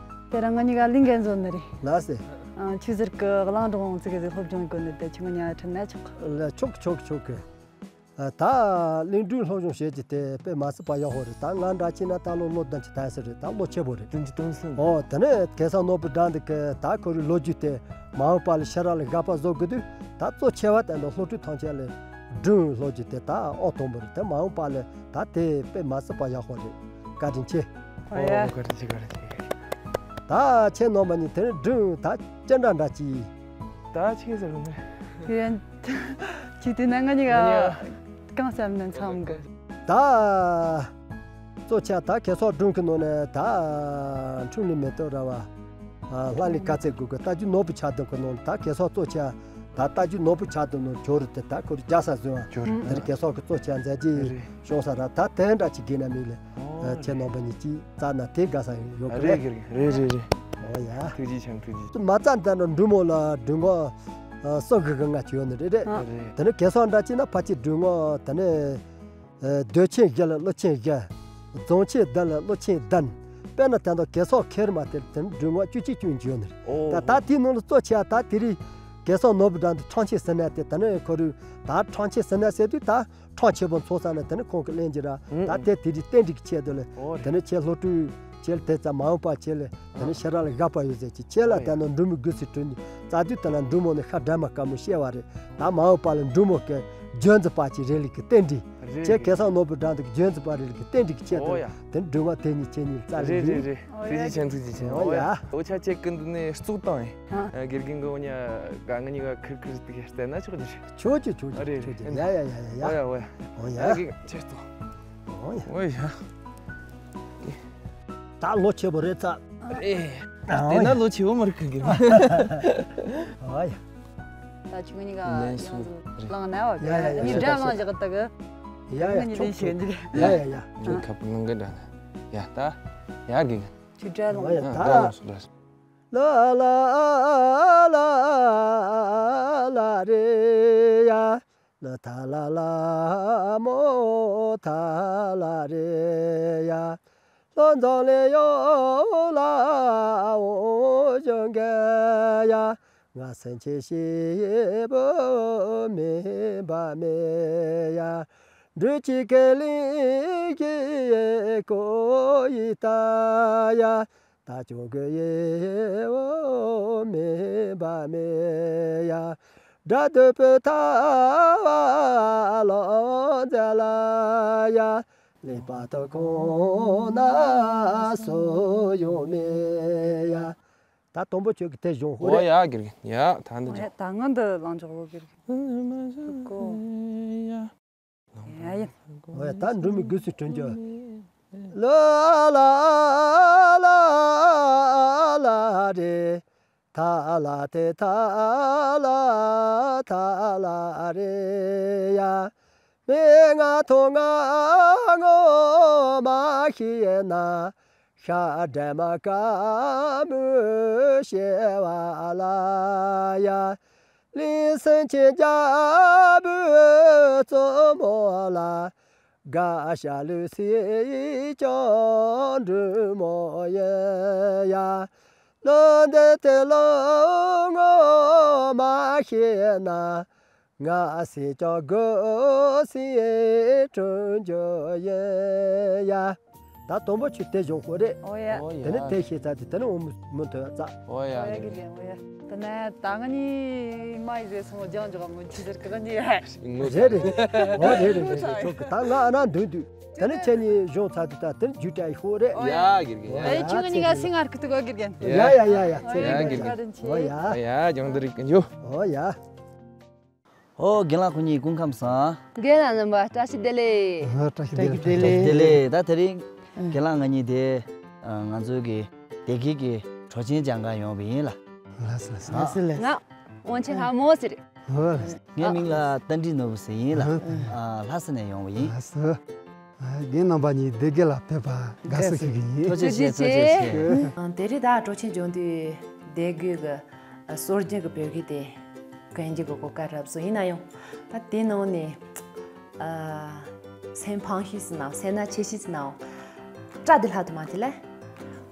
དེ་རིང་ངི་གཉིས་ཀ་ལིང་གན་བཟོ་ནི་རེད། ལགས་སེ། ཨ་ཆུ་ཟུར་གི་གླང་སྒྲུང་ཚིག་གི་ཟིག་སློབ་སྦྱོང་གི་ནི་དེ་ཆུ་ངི་ཉ་ཁྲིད་ན་ཆོག་གི། ལ་ཆོག་ཆོག་ཆོག་གི། ད་གླིང་སྒྲུང་སློབ་སྦྱོང་བྱེད་ཀྱི་དེ་དཔེ་མ་སྲིད་པ་ཡག་པོ་རེད། ད་ང་འདྲ་ཅིག་ན་ད་ལོ་ལོ་བདུན་ཅུ་དོན་གསུམ་རེད། ད་ལོ་ཆེ་པོ་རེད། བདུན་ཅུ་དོན་གསུམ། ཨོ་དེ་ནས་གེ་སར་ནོར་བུ་དགྲ་འདུལ་གི་ད་ཁོ་རའི་ལོ་རྒྱུས་དེ་མ་འོངས་པ་ལ་ཕྱི་ར་ལ་དགག་པ་བཟོ་དགོས་དུས་ད་གཙོ་ཆེ་བ་དེ་འདྲ་སློབ་ཕྲུག་ཐམས་ཅད་ལ་སྒྲུང་སློབ་རྒྱུ་དེ་ད་ཨོ་དང་པོ་རེད། དེ་མ་འོངས་པ་ལ་ད་དེ་དཔེ་མ་སྲིད་པ་ཡག་པོ་རེད། བཀའ་དྲིན་ཆེ། ཨོ་ཡ། བཀའ་དྲིན་ཆེ་བཀའ་དྲིན་ཆེ། ད་ཁྱེད་རྣམ་པ་གཉིས་དེ་ནས་སྒྲུང་ད་ཅི་འདྲ་འདྲ་ཅིག་ད་ཆི་ཟེར་ནས། ཡོན། ཁྱེད་དེ་ན་ང་གཉིས་ཀ་གང་བསམ་ནས་མཚམས་ཀ་ད། གཙོ་ཆེ་ད་གེ་སར་སྒྲུང་གི་ནང་ནས་ད། འཁྲུལ་ནི་མེ་ཏོག་ར་བ། ལྷ་ལི་དཀར་ཚེ་དགུ་གི་རྟ་རྒྱུག་ནོར་བུ་ཆགས་ལྡན་གི་ནང་ད་གེ་སར་གཙོ་ཆེ་ད་རྟ་རྒྱུག་ནོར་བུ་ཆགས་ལྡན་ནང་ཇོ་རུ་དེ་ད་ཁོ་རུ་རྒྱ་ས་བཟོས་བ། ཇོ་རུ། དེར་གེ་སར་གི་གཙོ་ཆེ་མཛད་རྗེས་རེད། བྱུང་ས་ར་ད་དེ་འདྲ་ཅིག་དགོས་ན་མིན་ལས། ཨོ། ཁྱེད་རྣམ་པ་གཉིས་ཀྱིས་རྩ་ན་དེ་དགའ་ས་ཡོད་གི་རེད། རེད་རེད་རེད་རེད། ཨོ་ཡ། ཐུགས་རྗེ་ཆེ་ཐུགས་རྗེ་ཆེ། མ་རྩ་འདི་ན་འབྲུག་མོ་ལ་འབྲུ་ངོ་གསུམ་གི་གི་ང་ཅི་ཡོད་ནི་རེད་རེད། ཨ། རེད། དེ་ནི་གེ་སར་འདྲ་ཅིག་ན་ཕ་ཅིག་འབྲུ་ངོ་དེ་ནི་སྡོད་ཆེན་བརྒྱད་ལ་ཀླུ་ཆེན་བརྒྱད། རྫོང་ཆེན་བདུན་ལ་ཀླུ་ཆེན་བདུན། དཔེར་ན་དེ་འདྲ་གེ་སར་ཁེར་མ་དེ་དེ་ནི་འབྲུ་ངོ་བཅུ་གཅིག་བཅུ་གཉིས་ཡོད་ནི་རེད། ཨོ། ད་ད་དེའི་ནང་ལ་གཙོ་ཆེ་ད་དེ་རིང་གེ་སར་ནོར་བུ་འདྲ་འདི་ཁྲང་ཆེན་ཟེར་ན་དེ་དེ་ནི་ཁོ་རུ་ད་ཁྲང་ཆེན་ཟེར་ན་ཟེར་དུས་ད། ཁྲང་ཆེན་པོ་འཚོགས་ས་ནས་དེ་ནི་ཁོང་གི་གླེང་རྒྱུ་ར། ཨུ། ད་དེ་དེ་རིགས་རྟེན་འབྲེལ་གྱི་ཆེད་དུ་ལས། ཨོ་རེད། དེ་ནི་ཁྱེད་སློབ་ཕྲུག་ཁྱེད་དེ་ཙམ་མ་འོངས་པ་ཁྱེད་ལས་དེ་ནི་ཨ་ཤེས་ར་ལ་དགའ་པ་ཡོད་ཟེར་གྱི་ཁྱེད་ལ། ཨོ་ཡ། དེ་ནི་འབྲུག་མི་དགུ་སུ་གྲོན་རྩ་དུས་དེ་ལ་འབྲུག་མོ་ནི་ཤ་འདྲ་མ་དཀར་མོ་ཤེས་བ་རེད། ད་མ་འོངས་པ་ལ་འབྲུག་མོ་གི་རྒྱུན་འཛིན་པ་ཅིག་རེད་ལི་གི་རྟེན་འབྲེལ། རེད་ཁྱེད་རེད། གེ་སར་ནོར་བུ་འདྲ་འདི་གི་རྒྱུན་འཛིན་པ་རེད་ལི་གི་རྟེན་འབྲེལ་གྱི་ཆེད་དུ། ཨོ་ཡ། དེ་ནི་འབྲུག་མ་དེ་གཉིས་ཁྱེད་གཉིས་རྩ་རེད་ལི་རེད་ལི། རེད། ཐུགས་རྗེ་ཆེ་ཐུགས་རྗེ་ཆེ། ཨོ་ཡ། ཨོ་ཡ། འོ་ཆ་ཁྱེད་ཀུན་ཏུ་ནས་གཙུག་བཏང་ཡིན། ཨ། དགེ་རྒན་གི་འོ་ཉ་ག་ང་གཉིས་ཀ་ཁིར་ཁིར་དེ་བལྟས་ན་ཆོག་རྒྱུ་རེད། ཆོག་ཆོག་ཆོག་ཨ་རེ་ཆོག་རེ། ཆོག་ཡ་ཡ་ཡ་ཡ་ཡ། ཨོ་ཡ་ཨོ་ཡ། ཨོ་ཡ། ཨ་གི་ཆེ་ཏོ། ཨོ་ཡ། ཨོ་ཡ། ད་ལོ་ཆེ་པོ་རེད་ཚ། རེད། ཨོ་དེ་ན་ཡ། ལོ་ཆེ་བོ་མ་རེད་ཁ་གི། ཨོ་ཡ། ད་ཆུང་ངུ་གཉིས་ཀ་ལན་སུ་ཡང་རེད། ལངས་ན་བ། ཡ་ཡ་ཡ། ངའི་ཡ་འདྲ་ཡ། ལངས་བཞག་ད་གི། ཡ་ཡ། ངའི་ཆོག་ལས་ཆོག་ཆོག། ཡ་ཡ་ཡ། ཁྱོད་ཁ་པར་ནང་གི་འདྲ། ཡ་ད། ཡ་གི། ཁྱོད་འདྲ་ལངས། ཨོ་ཡ། ད་ད་ལངས་སོང་འདྲ། ལ་ལ་ལ་ལ་རེ་ཡ། ལ་ཐ་ལ་ལ་མོ་ཐ་ལ་རེ་ཡ། ལྷོ་འཛམ་གླིང་ཡོངས་ལ་འོང་བྱུང་གི་ཡ། ང་སེམས་ཅན་ཞིག་བུ་མིན་པ་མེད་ཡ། འབྲུག་གཅིག་གི་གླིང་གི་གོ་ཡི་ལྟ་ཡ། ད་ཅོག་གི་ཡེ་བོ་མེད་པ་མེད་ཡ། དགྲ་འདུལ་བའི་ཐར་པ་ལམ་མཛད་ལ་ཡ། ལེགས་པར་ཐོབ་གོང་ན་སུ་ཡང་མེད་ཡ། ད་དང་པོ་ཁྱོད་ཀྱི་དེ་གཞུང་ཧོ་ཨོ་རེད། ཡ་གིར་གིན་ཡ་ད་འདི་ཨོ་ཡ། ད་ང་འདི་ལངས་ཆོག་གོ་གིར་གིན་ཀོ། ཡ། ཡ་ཡ། ཨོ་ཡ། ད་འབྲུག་མི་དགུ་སུ་དྲུང་ཆོག་ལ་ལ་ལ་ལ་རེ། ཐ་ལ་ཐེ་ཐ་ལ་ཐ་ལ་རེ་ཡ། མི་ང་ཐོ་ང་ངོ་མ་ཤེས་ན། ཤ་འདྲེ་མ་དཀར་མོ་ཤེས་བ་ལ་ཡ། ལིང་སེང་ཆེན་རྒྱལ་པོའི་བཙུན་མོ་ལ། དགའ་ཤ་ལུས་སྲིད་ཀྱང་འབྲུག་མོ་ཡིན་ཡ། ལོ་འདི་དེ་ལོ་ངོ་མ་ཤེས་ན། ང་སྲིད་ཀྱང་དགུ་སྲིད་དྲུང་འཇུག་ཡིན་ཡ། ད་དང་པོ་ཆུ་དེ་གཞུང་ཁོ་རེད། ཨོ་ཡ། ཨོ་ཡ། དེ་ནི་དེ་ཤེས་ཚར་དུས་དེ་ནི་འོ་མུ་མུ་ཐོས་ཙ། ཨོ་ཡ། ཨོ་ཡ་གི་ལེ་ཨོ་ཡ། དེ་ནས་ད་ང་གཉིས་མ་ཡི་ཟེར་སོང་ལྗང་ལྗང་མོ་ཆི་ཟེར་གི་ང་གཉིས། ངོ་རེད་རེད། ཨོ་རེད་རེད་རེད་རེད། ཆོག་གི་ད་ང་ཨ་ན་འདོན་དུས་དེ་ནི་ཁྱེད་གཉིས་གཞུང་ཚར་དུས་ད་དེ་ནི་རྒྱུ་དྲ་ཡི་ཤོག་རེད། ཡ་གི་གི་ཡ། ཨེ་ཁྱེད་ང་གཉིས་ཀ་སེང་ངར་གི་ཏུ་གོ་གི་རྒན། ཡ་ཡ་ཡ་ཡ། ཨོ་ཡ་གི་གི། ཨོ་ཡ། ཡ་ལྗང་དུ་རིག་གི་འཇུ། ཨོ་ཡ། ཨོ་རྒན་ལགས་ཁོ་གཉིས་སྐུ་ཁམས་བཟང་། རྒན་ལགས་རྣམ་པ་བཀྲ་ཤིས་བདེ་ལེགས། ཨ་བཀྲ་ཤིས་བདེ་ལེགས། བཀྲ་ཤིས་བདེ་ལེགས། ད་དེ་རིང་ཨ་རྒན་ལགས་ང་གཉིས་དེ་ཨ་ང་ཚོའི་གི་སྡེ་དགེ་གི་གྲོགས་ཆེན་སྦྱང་གར་ཡོང་བ་ཡིན་ལ། ལགས་སོ་ལགས་སོ། ལགས་སོ་ལགས་སོ། ང་དབང་ཆེན་ལྷ་མོ་ཟེར། ཨོ་ལགས་སོ། ངའི་མིང་ལ་རྟ་མགྲིན་ནོར་བུ་ཟེར་ཡིན་ལ། ཨ་ལྷ་ས་ནས་ཡོང་བ་ཡིན། ལགས་སོ། རྒན་རྣམ་པ་གཉིས་སྡེ་དགེ་ལ་ཕེབས་པ་དགའ་བསུ་ཞུ་གི་ཡིན། ཐུགས་རྗེ་ཆེ། ཐུགས་རྗེ་ཆེ། ཨ་དེ་རིང་ད་གྲོགས་ཆེན་སྦྱོང་དུས་སྡེ་དགེ་གི་ཨ་སྲོལ་རྒྱུན་གྱི་བོད་སྐད་དེ་གན་རྒྱ་གི་གོ་སྐབས་རག་སོང་། ཡིན་ན་ཡང་ད་དེ་ནང་ནས་ཨ་སེམས་ཕངས་ཤིག་ཟེར་ནའང་སེམས་ན་ཆེ་ཤིག་ཟེར་ནའང་སྐྲག་དེ་ལྷག་ཏུ་མ་དེ་ལས།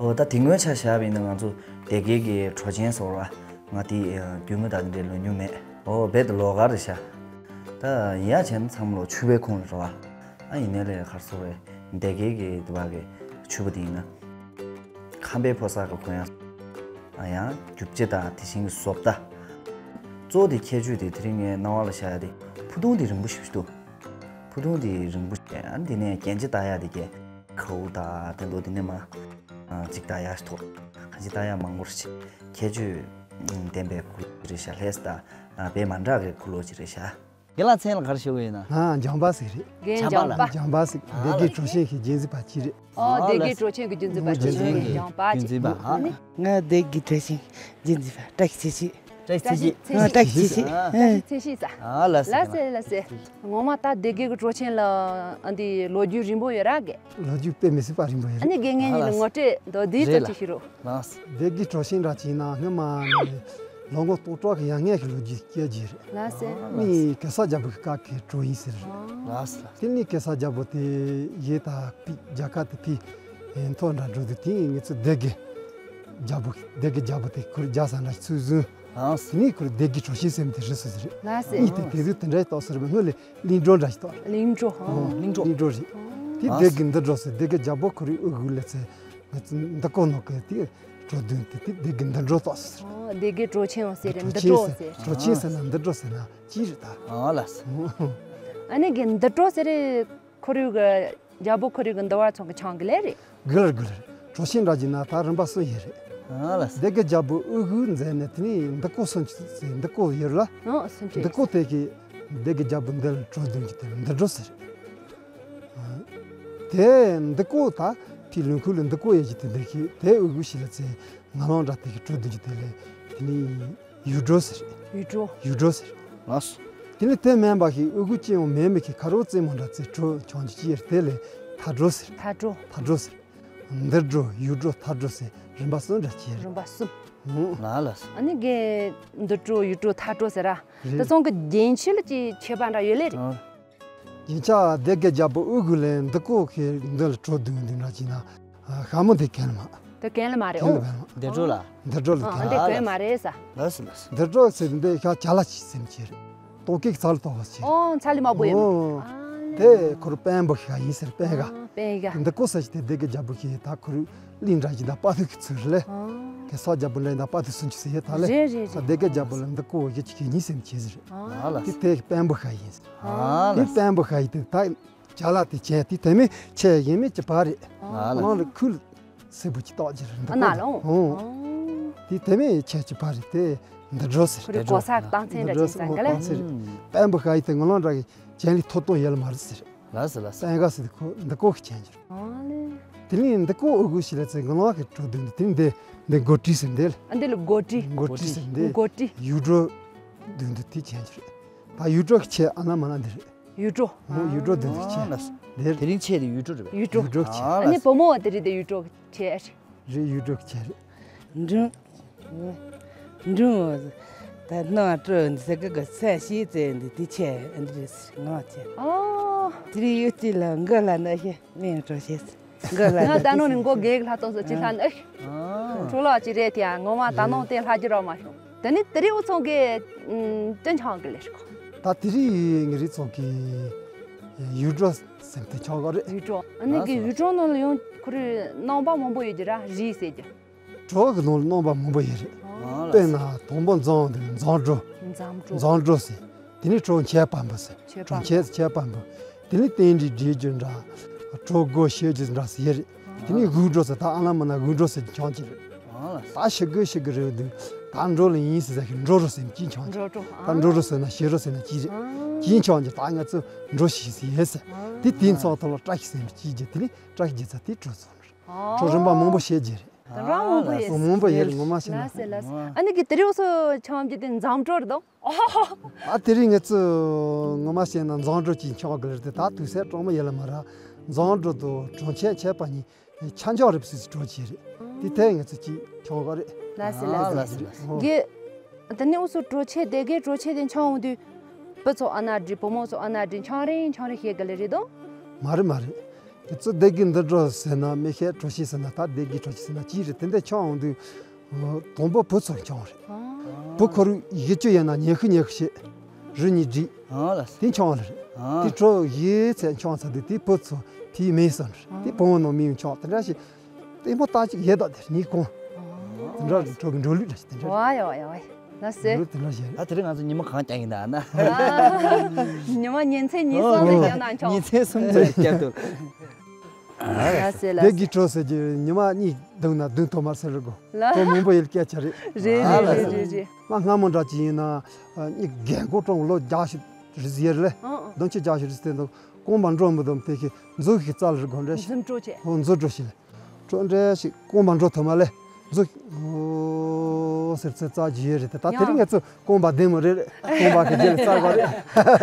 འོ་ད་དེ་སྔོན་ཆ་བཞག་པ་ཡིན་ན་ང་ཚོ་སྡེ་དགེ་གི་གྲོགས་ཆེན་ཟེར་བ་ང་དེ་རྒྱུས་མངའ་དང་དེ་འདྲའི་ལོ་ཉུང་མེད། འོ་རྦད་དེ་ལོགས་ཀ་རེད་ཤག་ད་ཡ་བྱས་ན་ཚང་མ་ལོ་ཕྱུག་པའི་ཁོངས་ལ་རེད་བ། ཨ་ཡིན་ནའི་ལས་ག་རེ་ཟེར་དགོས་རེད། སྡེ་དགེ་གི་དེ་བ་གི་ཕྱུ་པ་དེ་ཡིན་ན། ཁམས་པའི་ཕོ་གསར་གི་གོ་ཡངས། ཨ་ཡང་རྒྱུ་ཆ་དང་དེ་བཞིན་གྱི་བཟོ་ལྟ། གཙོ་བོ་དེ་ཁྱད་ཆོས་དེ་དེ་རིང་ངའི་སྣང་བ་ལ་ཤར་ཡ་དེ་ཕུ་ཐུང་དེ་རིང་པོ་ཞིག་འདུག་ཕུ་ཐུང་དེ་རིང་པོ་ཞིག་ཨ་ནི་དེ་ནས་རྒྱན་ཆ་བཏགས་ཡ་དེ་གས་གའུ་དང་དེ་ཚོ་དེ་ནས་མ་ཅིག་བཏགས་ཡ་ཞིག་ཐོགས། ཅི་ད་ཡང་མང་པོར་ཤེས། ཁྱད་ཆོས་ལྡན་པའི་འཁོར་ལོ་ཅིག་རེད་ཤག་ལྷས་ད་དཔེ་མ་འདྲ་བའི་འཁོར་ལོ་ཅིག་རེད་ཤག་རྒན་ལགས་མཚན་ལ་ག་རེ་ཞུ་གི་ཡོད་ན། ང་འཇམ་དཔལ་ཟེར་རེད། རྒན་འཇམ་དཔལ། འཇམ་དཔལ་ཟེར། སྡེ་དགེ་གྲོ་ཆེན་གྱི་རྒྱུན་འཛིན་པ་གཅིག་རེད། ཨོ། སྡེ་དགེ་གྲོ་ཆེན་གྱི་རྒྱུན་འཛིན་པ་གཅིག་རེད། འཇམ་དཔལ་གཅིག་ཨ་ནི། ང་སྡེ་དགེ་གྲོ་ཆེན་རྒྱུན་འཛིན་པ་བཀྲ་ཤིས་ཆེ་ཞུ། བཀྲ་ཤིས་ཆེ་ཞུ། བཀྲ་ཤིས་ཆེ་ཞུ། བཀྲ་ཤིས་ཆེ་ཞུ་ས། ཨ་ལ་ས། ལ་ས་ལ་ས། ངོ་མ་ད་སྡེ་དགེ་གི་གྲོ་ཆེན་ལ་ཨ་འདི་ལོ་རྒྱུས་རིང་པོ་ཡོད་ར་གི། ལོ་རྒྱུས་དཔེ་མི་སྲིད་པ་རིང་པོ་ཡོད་རེད། ཨ་ནི་དགེ་རྒན་གཉིས་ལ་ངོ་སྤྲོད་མདོར་བསྡུས་ཙམ་ཅིག་ཞུ་རོགས། ལགས། སྡེ་དགེ་གྲོ་ཆེན་འདྲ་ཅིག་ན་སྔོན་མ་ནས་ལོ་ངོ་སྟོང་ཕྲག་གི་ཡར་སྔོན་གྱི་ལོ་རྒྱུས་སྐད་ཆ་རེད། ལགས་སོ། ནི་གེ་སར་རྒྱལ་པོ་གི་སྐབས་ཀྱི་གྲོ་ཡིན་ཟེར། ལགས་སོ། དེ་ནི་གེ་སར་རྒྱལ་པོ་དེ་ཡེ་ད་ཕི་རྒྱ་གར་དེ་ཕི་མཐོ་འདྲ་འགྲོ་དུས་དེ་ངེད་ཚོ་སྡེ་དགེ་རྒྱལ་པོ་སྡེ་དགེ་རྒྱལ་པོ་དེ་ཁུར་རྒྱ་ས་འདྲ་ཚུར་བཟུང་། ལགས་སོ། དེ་ནི་ཁུར་སྡེ་དགེ་གྲོ་ཆེན་ཟེར་མི་དེ་རེད་ཟེར་ཟེར། ལགས་སོ། གཉིས་དེ་དེ་དུས་དེ་འདྲའི་རྟགས་ཟེར་བའི་སྔོན་ལས་གླིང་སྒྲུང་འདྲ་ཞིག་རྟགས་རེད། གླིང་སྒྲུང་། ཨོ། གླིང་སྒྲུང་། གླིང་སྒྲུང་རེད། དེ་སྡེ་དགེ་འདི་འགྲོ་ཟེར་སྡེ་དགེ་རྒྱལ་པོ་ཁུར་ཨུ་གུ་ལས་ཚེ། འདི་ཀོ་ནོ་གི་དེ་གྲོ་བདུན་དེ་དེ་སྡེ་དགེ་འདི་འགྲོ་རྟགས་ཟེར། ཨོ། སྡེ་དགེ་གྲོ་ཆེན་ཟེར་རེད། འདི་གྲོ་ཟེར། གྲོ་ཆེན་ཟེར་ན་འདི་གྲོ་ཟེར་ན་ཅི་རེད་ད། ཨོ་ལགས་སོ། ཨ་ནི་གི་འདི་གྲོ་ཟེར་རེད། ཁོར་ཡུག་གི་རྒྱལ་པོ་ཁོར་ཡུག་གི་འདི་བར་ཚང་གི་ཆང་གི་ལས་རེད། གུ་ལར་གུ་ལར། གྲོ་ཆེན་འདྲ་གྱི་ན་ད་རིམ་པ་གསུམ་ཡོད་རེད། ཨོ་ལགས་སོ། སྡེ་དགེ་རྒྱལ་པོ་ཨུ་གུ་མཛད་ནས་དེ་ནས་འདི་ཀོ་སུམ་ཅུ་ཟེར་འདི་ཀོ་ཡོད་ལ། ཨོ་སུམ་ཅུ། འདི་ཀོ་དེ་གི་སྡེ་དགེ་རྒྱལ་པོ་འདི་ལ་གྲོ་བདུན་གྱི་དེ་ལ་འདི་གྲོ་ཟེར། དེ་འདི་ཀོ་ད་ཕི་ལུང་ཁུལ་ལ་འདི་ཀོ་ཡོད་ཀྱི་དེ་འདི་ཁི་དེ་ཨུ་གུ་ཞིག་ལ་ཚེ་ང་ལོང་འདྲ་དེ་གི་གྲོ་བདུན་གྱི་དེ་ལས་དེ་ནི་ཡུལ་གྲོ་ཟེར། ཡུལ་གྲོ། ཡུལ་གྲོ་ཟེར། ལགས་སོ། དེ་ནི་དེ་མིན་པ་ཞིག་ཨུ་གུ་ཅི་ཡང་མེད་མི་ཁི་ཁ་རོག་རྩེ་མོ་འདྲ་ཚེ་གྲོ་ཆང་གི་ཅི་ཡར་དེ་ལས་ཐ་གྲོ་ཟེར། ཐ་གྲོ། ཐ་གྲོ་ཟེར། འདི་གྲོ་ཡུལ་གྲོ་ཐ་གྲོ་ཟེར་རིམ་པ་གསུམ་འདྲ་ཅི་ཡར། རིམ་པ་གསུམ། ལགས་ལགས་སོ། ཨ་ནི་གི་འདི་གྲོ་ཡུལ་གྲོ་ཐ་གྲོ་ཟེར་ར། རེད། དེ་ཚང་གི་རྒྱན་ཆ་ལ་ཅི་ཁྱད་པར་འདྲ་ཡོད་ལེ་རེད། ཨ། རྒྱན་ཆ་སྡེ་དགེ་རྒྱལ་པོ་ཨུ་གུ་ལས་འདི་ཀོ་ཁི་འདི་ལ་གྲོ་བདུན་འདི་འདྲ་ཅི་ན། ཤ་མོ་འདི་གན་ལ་མ། དེ་གན་ལ་མ་རེད། གན་ལ་ཨོ། མ་རེད། འདི་གྲོ་ལ། འདི་གྲོ་ལ་ཨ་གན་འདི་ལ། གན་མ་རེད་ས། ལགས་སོ་ལགས་སོ། འདི་གྲོ་ཟེར་འདི་ཤ་ཅ་ལ་ཅི་ཟེར་མི་ཅི་རེད། ཏོག་ཀེག་ཚ་ལ་ཏོག་ཧོ་ཅི་རེད། ཨོ་ཚ་ལི་མ་བོ་ཡོད། ཨོ། ཨ་ལེ། དེ་ཁོར་དཔོན་པོ་ཤ་ཡིན་ཟེར་དཔོན་ག། ཨ་དཔོན་ག། འདི་ཀོ་ས་ཅི་དེ་སྡེ་དགེ་རྒྱལ་པོ་ཤི་ད་ཁོར་གླིང་འདྲ་ཅི་ད་དཔའ་ཐུལ་གི་ཚུལ་ལེ། ཨ། གེ་སར་རྒྱལ་པོ་འདྲ་ད་དཔའ་ཐུལ་སུན་ཅི་ཟེར་ཡེ་ད་ལེ། རེད་རེད་རེད། ད་སྡེ་དགེ་རྒྱལ་པོ་ལ་འདི་ཀོ་ཡེ་ཅི་གི་ཉིན་སེམས་ཅི་ཟེར། ཨ་ལ། དེ་དེ་དཔོན་པོ་ཤ་ཡིན་ཟེར། ཨ་ལ། དེ་དཔོན་པོ་ཤ་ཡིན་དེ་ད། ཅ་ལག་དེ་ཅན་དེ་དེ་མིན་ཆེ་ཡིན་མིན་གྱི་བར་རེད། ཨ་ལ། ནང་ལ་ཁུལ་སེར་པོ་ཅི་རྟགས་ཅི་རེད་འདི་ཨ་ན་ལ་ཀོ་ལ། ཨོ། དེ་དེ་མིན་ཆེ་ཅི་བར་རེད་དེ་འདི་འགྲོ་ཟེར། ཁོ་རེ་གོ་ས་གི་རྟགས་མཚན་འདྲ་ཅན་ཟེར་ག་ལ། དཔོན་པོ་ཤ་ཡི་དེ་ང་ལོང་འདྲ་གི་ཅན་ལི་ཐོ་གཏོང་ཡེ་ལ་མ་རེད་ཟེར། ལ་ཟེར་ལ་ཟེར། པན་ག་ཟེར་ཁོ་འདི་ཀོ་གི་ཆེན་གྱུར། ཨ་ལེ། དེ་ནས་འདི་ཀོ་ཨུ་གུ་ཞིག་ལ་ཚེ་ང་ལོང་གི་གྲོ་བདུན་འདི་དེ་འདི་འདི་མགོ་ཏྲི་ཟེར་འདི་ལ། ཨ་འདི་ལ་མགོ་ཏྲི། མགོ་ཏྲི་ཟེར་འདི། མགོ་ཏྲི། ཡུལ་གྲོ་བདུན་འདི་དེ་ཆེན་གྱུར། ད་ཡུལ་གྲོ་གི་ཆེ་ཨ་ན་མ་ན་འདི་རེད། ཡུལ་གྲོ། ཨོ་ཡུལ་གྲོ་བདུན་འདི་ཆེ། ཨ་ལ་ཟེར། འདི་རེད། དེ་རིང་ཆེ་དེ་ཡུལ་གྲོ་རེད་པས། ཡུལ་གྲོ། ཡུལ་གྲོ་གི་ཆེ། ཨ་ལ་ཟེར། ཨ་ནི་བུ་མོ་དེ་རེད་དེ་ཡུལ་གྲོ་གི་ཆེ་རེད། རེད་ཡུལ་གྲོ་གི་ཆེ་རེད། འབྲིང་། འབྲིང་། ད་སྣང་སྤྲོ་འདི་ཟེར་གི་གི་སེམས་ཤེས་ཙེ་འདི་དེ་ཆེ་འདི་རེད་ཟེར་ང་ཆེ། ཨོ། དེ་རིང་ཡུལ་གཅིག་ལ་མགོ་ལ་ན་ཤེས་མིང་སྤྲོ་ཤེས་ཟེར་མགོ་ལ་ང་ད་ནང་ནས་མགོ་རྒས་ལྷ་ཚོགས་སུ་ཅི་ལྷ་ནི་ཨ། འཕྲོ་ལག་ཅི་རེད་དེ་ངོ་མ་ད་ནང་དེ་ལྷ་རྒྱུ་རོགས་མ་བྱུང་། དེ་ནི་དེ་རིང་འུ་ཚང་གི་ཅི་འཆང་གི་ལས་ཤོག་ད་དེ་རིང་ངེད་རིགས་ཚོ་གི་ཡུལ་གྲོ་ཟེར་དེ་འཆང་གི་རེད། ཡུལ་གྲོ་ཨ་ནི་གི་ཡུལ་གྲོ་ནང་ལ་ཡང་ཁོ་རེ་རྣམ་པ་མང་པོ་ཡོད་ཀྱི་ར་རིགས་ཟེར་གྱི། གྲོ་གི་ནང་ལ་རྣམ་པ་མང་པོ་ཡོད་རེད། ཨ་དཔེར་ན་དང་པོ་འཛམ་འདི་འཛམ་གྲོ། འཛམ་གྲོ། འཛམ་གྲོ་ཟེར། དེ་ནས་གྲོ་ཁྱད་པར་འབུབ་ཟེར། ཁྱད་པར། གྲོ་ཁྱད་ཁྱད་པར་འབུབ། དེ་ནས་རྟེན་འབྲེལ་འགྲེལ་རྒྱུ་འདྲ། གྲོ་སྒོ་ཕྱེ་རྒྱུ་འདྲ་ཟེར་ཡོད་རེད། དེ་ནས་དབུགས་གྲོ་ཟེར་ད་ཨ་ལ་མ་ན་དབུགས་གྲོ་ཟེར་གྱི་ཆང་ཅི་རེད། ཨ་ད་ཤི་དགོས་ཤི་གི་རེད་འདུག་ད་འགྲོ་ལ་ཡིན་ཟེར་ཟེར་གི་འགྲོ་རོ་ཟེར་གྱི་ཆང་ཅི་རེད། འགྲོ་གྲོ། ད་འགྲོ་རོ་ཟེར་ན་ཤི་རོ་ཟེར་ན་ཅི་རེད། ཨ་གྱི་ཆང་ཅི་ད་ང་ཚོ་འགྲོ་ཤི་ཟེར་ཡོད་ཟེར། དེ་དེའི་ཚོགས་ཐོག་ལ་བཀྲ་ཤིས་ཟེར་གྱི་ཅི་རྒྱུ་དེ་ནས་བཀྲ་ཤིས་རྒྱུ་ཚ་དེ་གྲོ་ཚོགས། ཁྲོ་རིམ་པ་མང་པོ་བཤད་རྒྱུ་རེད། དེ་འདྲ་མང་པོ་ཡོད། ཨོ་མང་པོ་ཡོད་རེད་ངོ་མ་བཤད་ན། ལགས་སེ་ལགས་སེ། ཨ་ནི་གི་དེ་རིང་འུ་ཚོ་འཆང་རྒྱུ་དེ་འཛམ་གྲོ་རེད་དོ། ཨ་དེ་རིང་ངེད་ཚོ་ངོ་མ་བཤད་ན་འཛམ་གྲོ་ཅིག་འཆང་གི་རེད་དེ་ད་དུས་ཚོད་གྲོགས་མོ་ཡོད་ལ་མ་ར། འཛམ་གྲོ་དང་གྲོ་ཁྱད་ཁྱད་པར་གཉིས་ཆ་འཇོག་རེད་སི་སི་གྲོ་ཅིག་རེད། དེ་ཐད་ངེད་ཚོ་ཅིག་འཆང་གི་རེད། ལགས་སེ་ལགས་སེ། ཨ་ལགས་སེ་ལགས་སེ། གི། དེ་ནས་འུ་ཚོ་གྲོ་ཆས་སྡེ་དགེ་གྲོ་ཆས་དེ་འཆང་འོང་དུས། བུ་ཚོ་ཨ་ན་འདྲི་བུ་མོ་ཚོ་ཨ་ན་འདྲི་འཆང་རེ་འཆང་རེ་བཤད་གི་ལེ་རེད་དོ། མ་རེད་མ་རེད། ཁྱེད་ཚོ་སྡེ་དགེ་འདི་འགྲོ་ཟེར་ན་མི་ཤེས་གྲོ་ཆས་ཟེར་ན་ད་སྡེ་དགེ་གྲོ་ཆས་ཟེར་ན་ཅི་རེད་དེ་འདྲ་འཆང་འོང་དུས། དང་པོ་བུ་ཚོར་འཆང་རེད། བུ་ཁོ་རུ་ཡི་ཅུ་ཡིན་ན་ཉི་ཤུ་ཉི་ཤུ་བཤད། རུ་གཉིས་བསྒྲིགས། ཨ་ལ། དེ་འཆང་བ་ལ་རེད། ཨ། དེ་གྲོ་ཡོད་ཚད་འཆང་ཚར་དུས་དེ་བུ་ཚོ་དེའི་མེད་སོང་རེད། དེ་བུ་མོ་ནང་མི་ཡོང་འཆང་དེ་འདྲ་ཞིག་ལྟད་མོ་ལྟ་ཅིག་ཡོད་དོ་དེར་ཉིད་གོང་། དེ་འདྲ་གྲོ་གི་འགྲོ་ལུགས་འདྲ་ཞིག་དེ་འདྲ། ཝ་ཡ་ཝ་ཡ་ཝ་ཡ། ལགས་སེ། འགྲོ་དེ་འདྲ་ཞིག་རེད། ད་དེ་རིང་ང་ཚོ་ཉི་མ་གང་བསྐྱལ་ཡིན་ད་ན། ཉི་མ་ཉིན་མཚན་ཉིན་གསུམ་ལ་བསྐྱལ་ན་འཆང་། ཉིན་མཚན་གསུམ་ཙམ་བསྐྱལ་འདུག་ལ་སེ་ལ་སྡེ་དགེ་བྲོ་ཟེར་གྱི་ཉི་མ་གཉིས་བསྡད་ན་བདུན་ཐོག་མར་ཟེར་རེད་གོ། ལ་བྲོ་མང་པོ་ཡིན་སྐད་ཆ་རེད། རེད་རེད་རེད་རེད་རེད། ང་སྔ་མོ་འདྲ་ཅིག་ཡིན་ན་གཉིས་རྒན་གོག་ཀྲོང་ལོ་བརྒྱ་ཞིག་རེད་ཟེར་ལེ། ཨང་ཨང་། བདུན་ཅུ་བརྒྱ་ཞིག་རེད་ཟེར་དུས་རྐང་པ་འགྲོ་མི་འདུག་དེ་ཤི་མཛུབ་ཞིག་རྩ་ལ་རེད་གོ་འདྲ་ཞིག་འཛུམ་སྤྲོ་བྱས། ཨོ་མཛུབ་སྤྲོ་ཞིག་ལེ། ཁྲོ་འདྲ་ཞིག་རྐང་པ་འགྲོ་ཐུབ་མ་ལེ། མཛུབ། ཨོ་ཟེར་ཚེ་རྩ་རྒྱུ་ཡོད་རེད་དེ། ད་དེ་རིང་ང་ཚོ་རྐང་པ་བདེ་མོ་རེད། རྐང་པ་གི་རྗེས་ལ་རྩ་བ་རེད།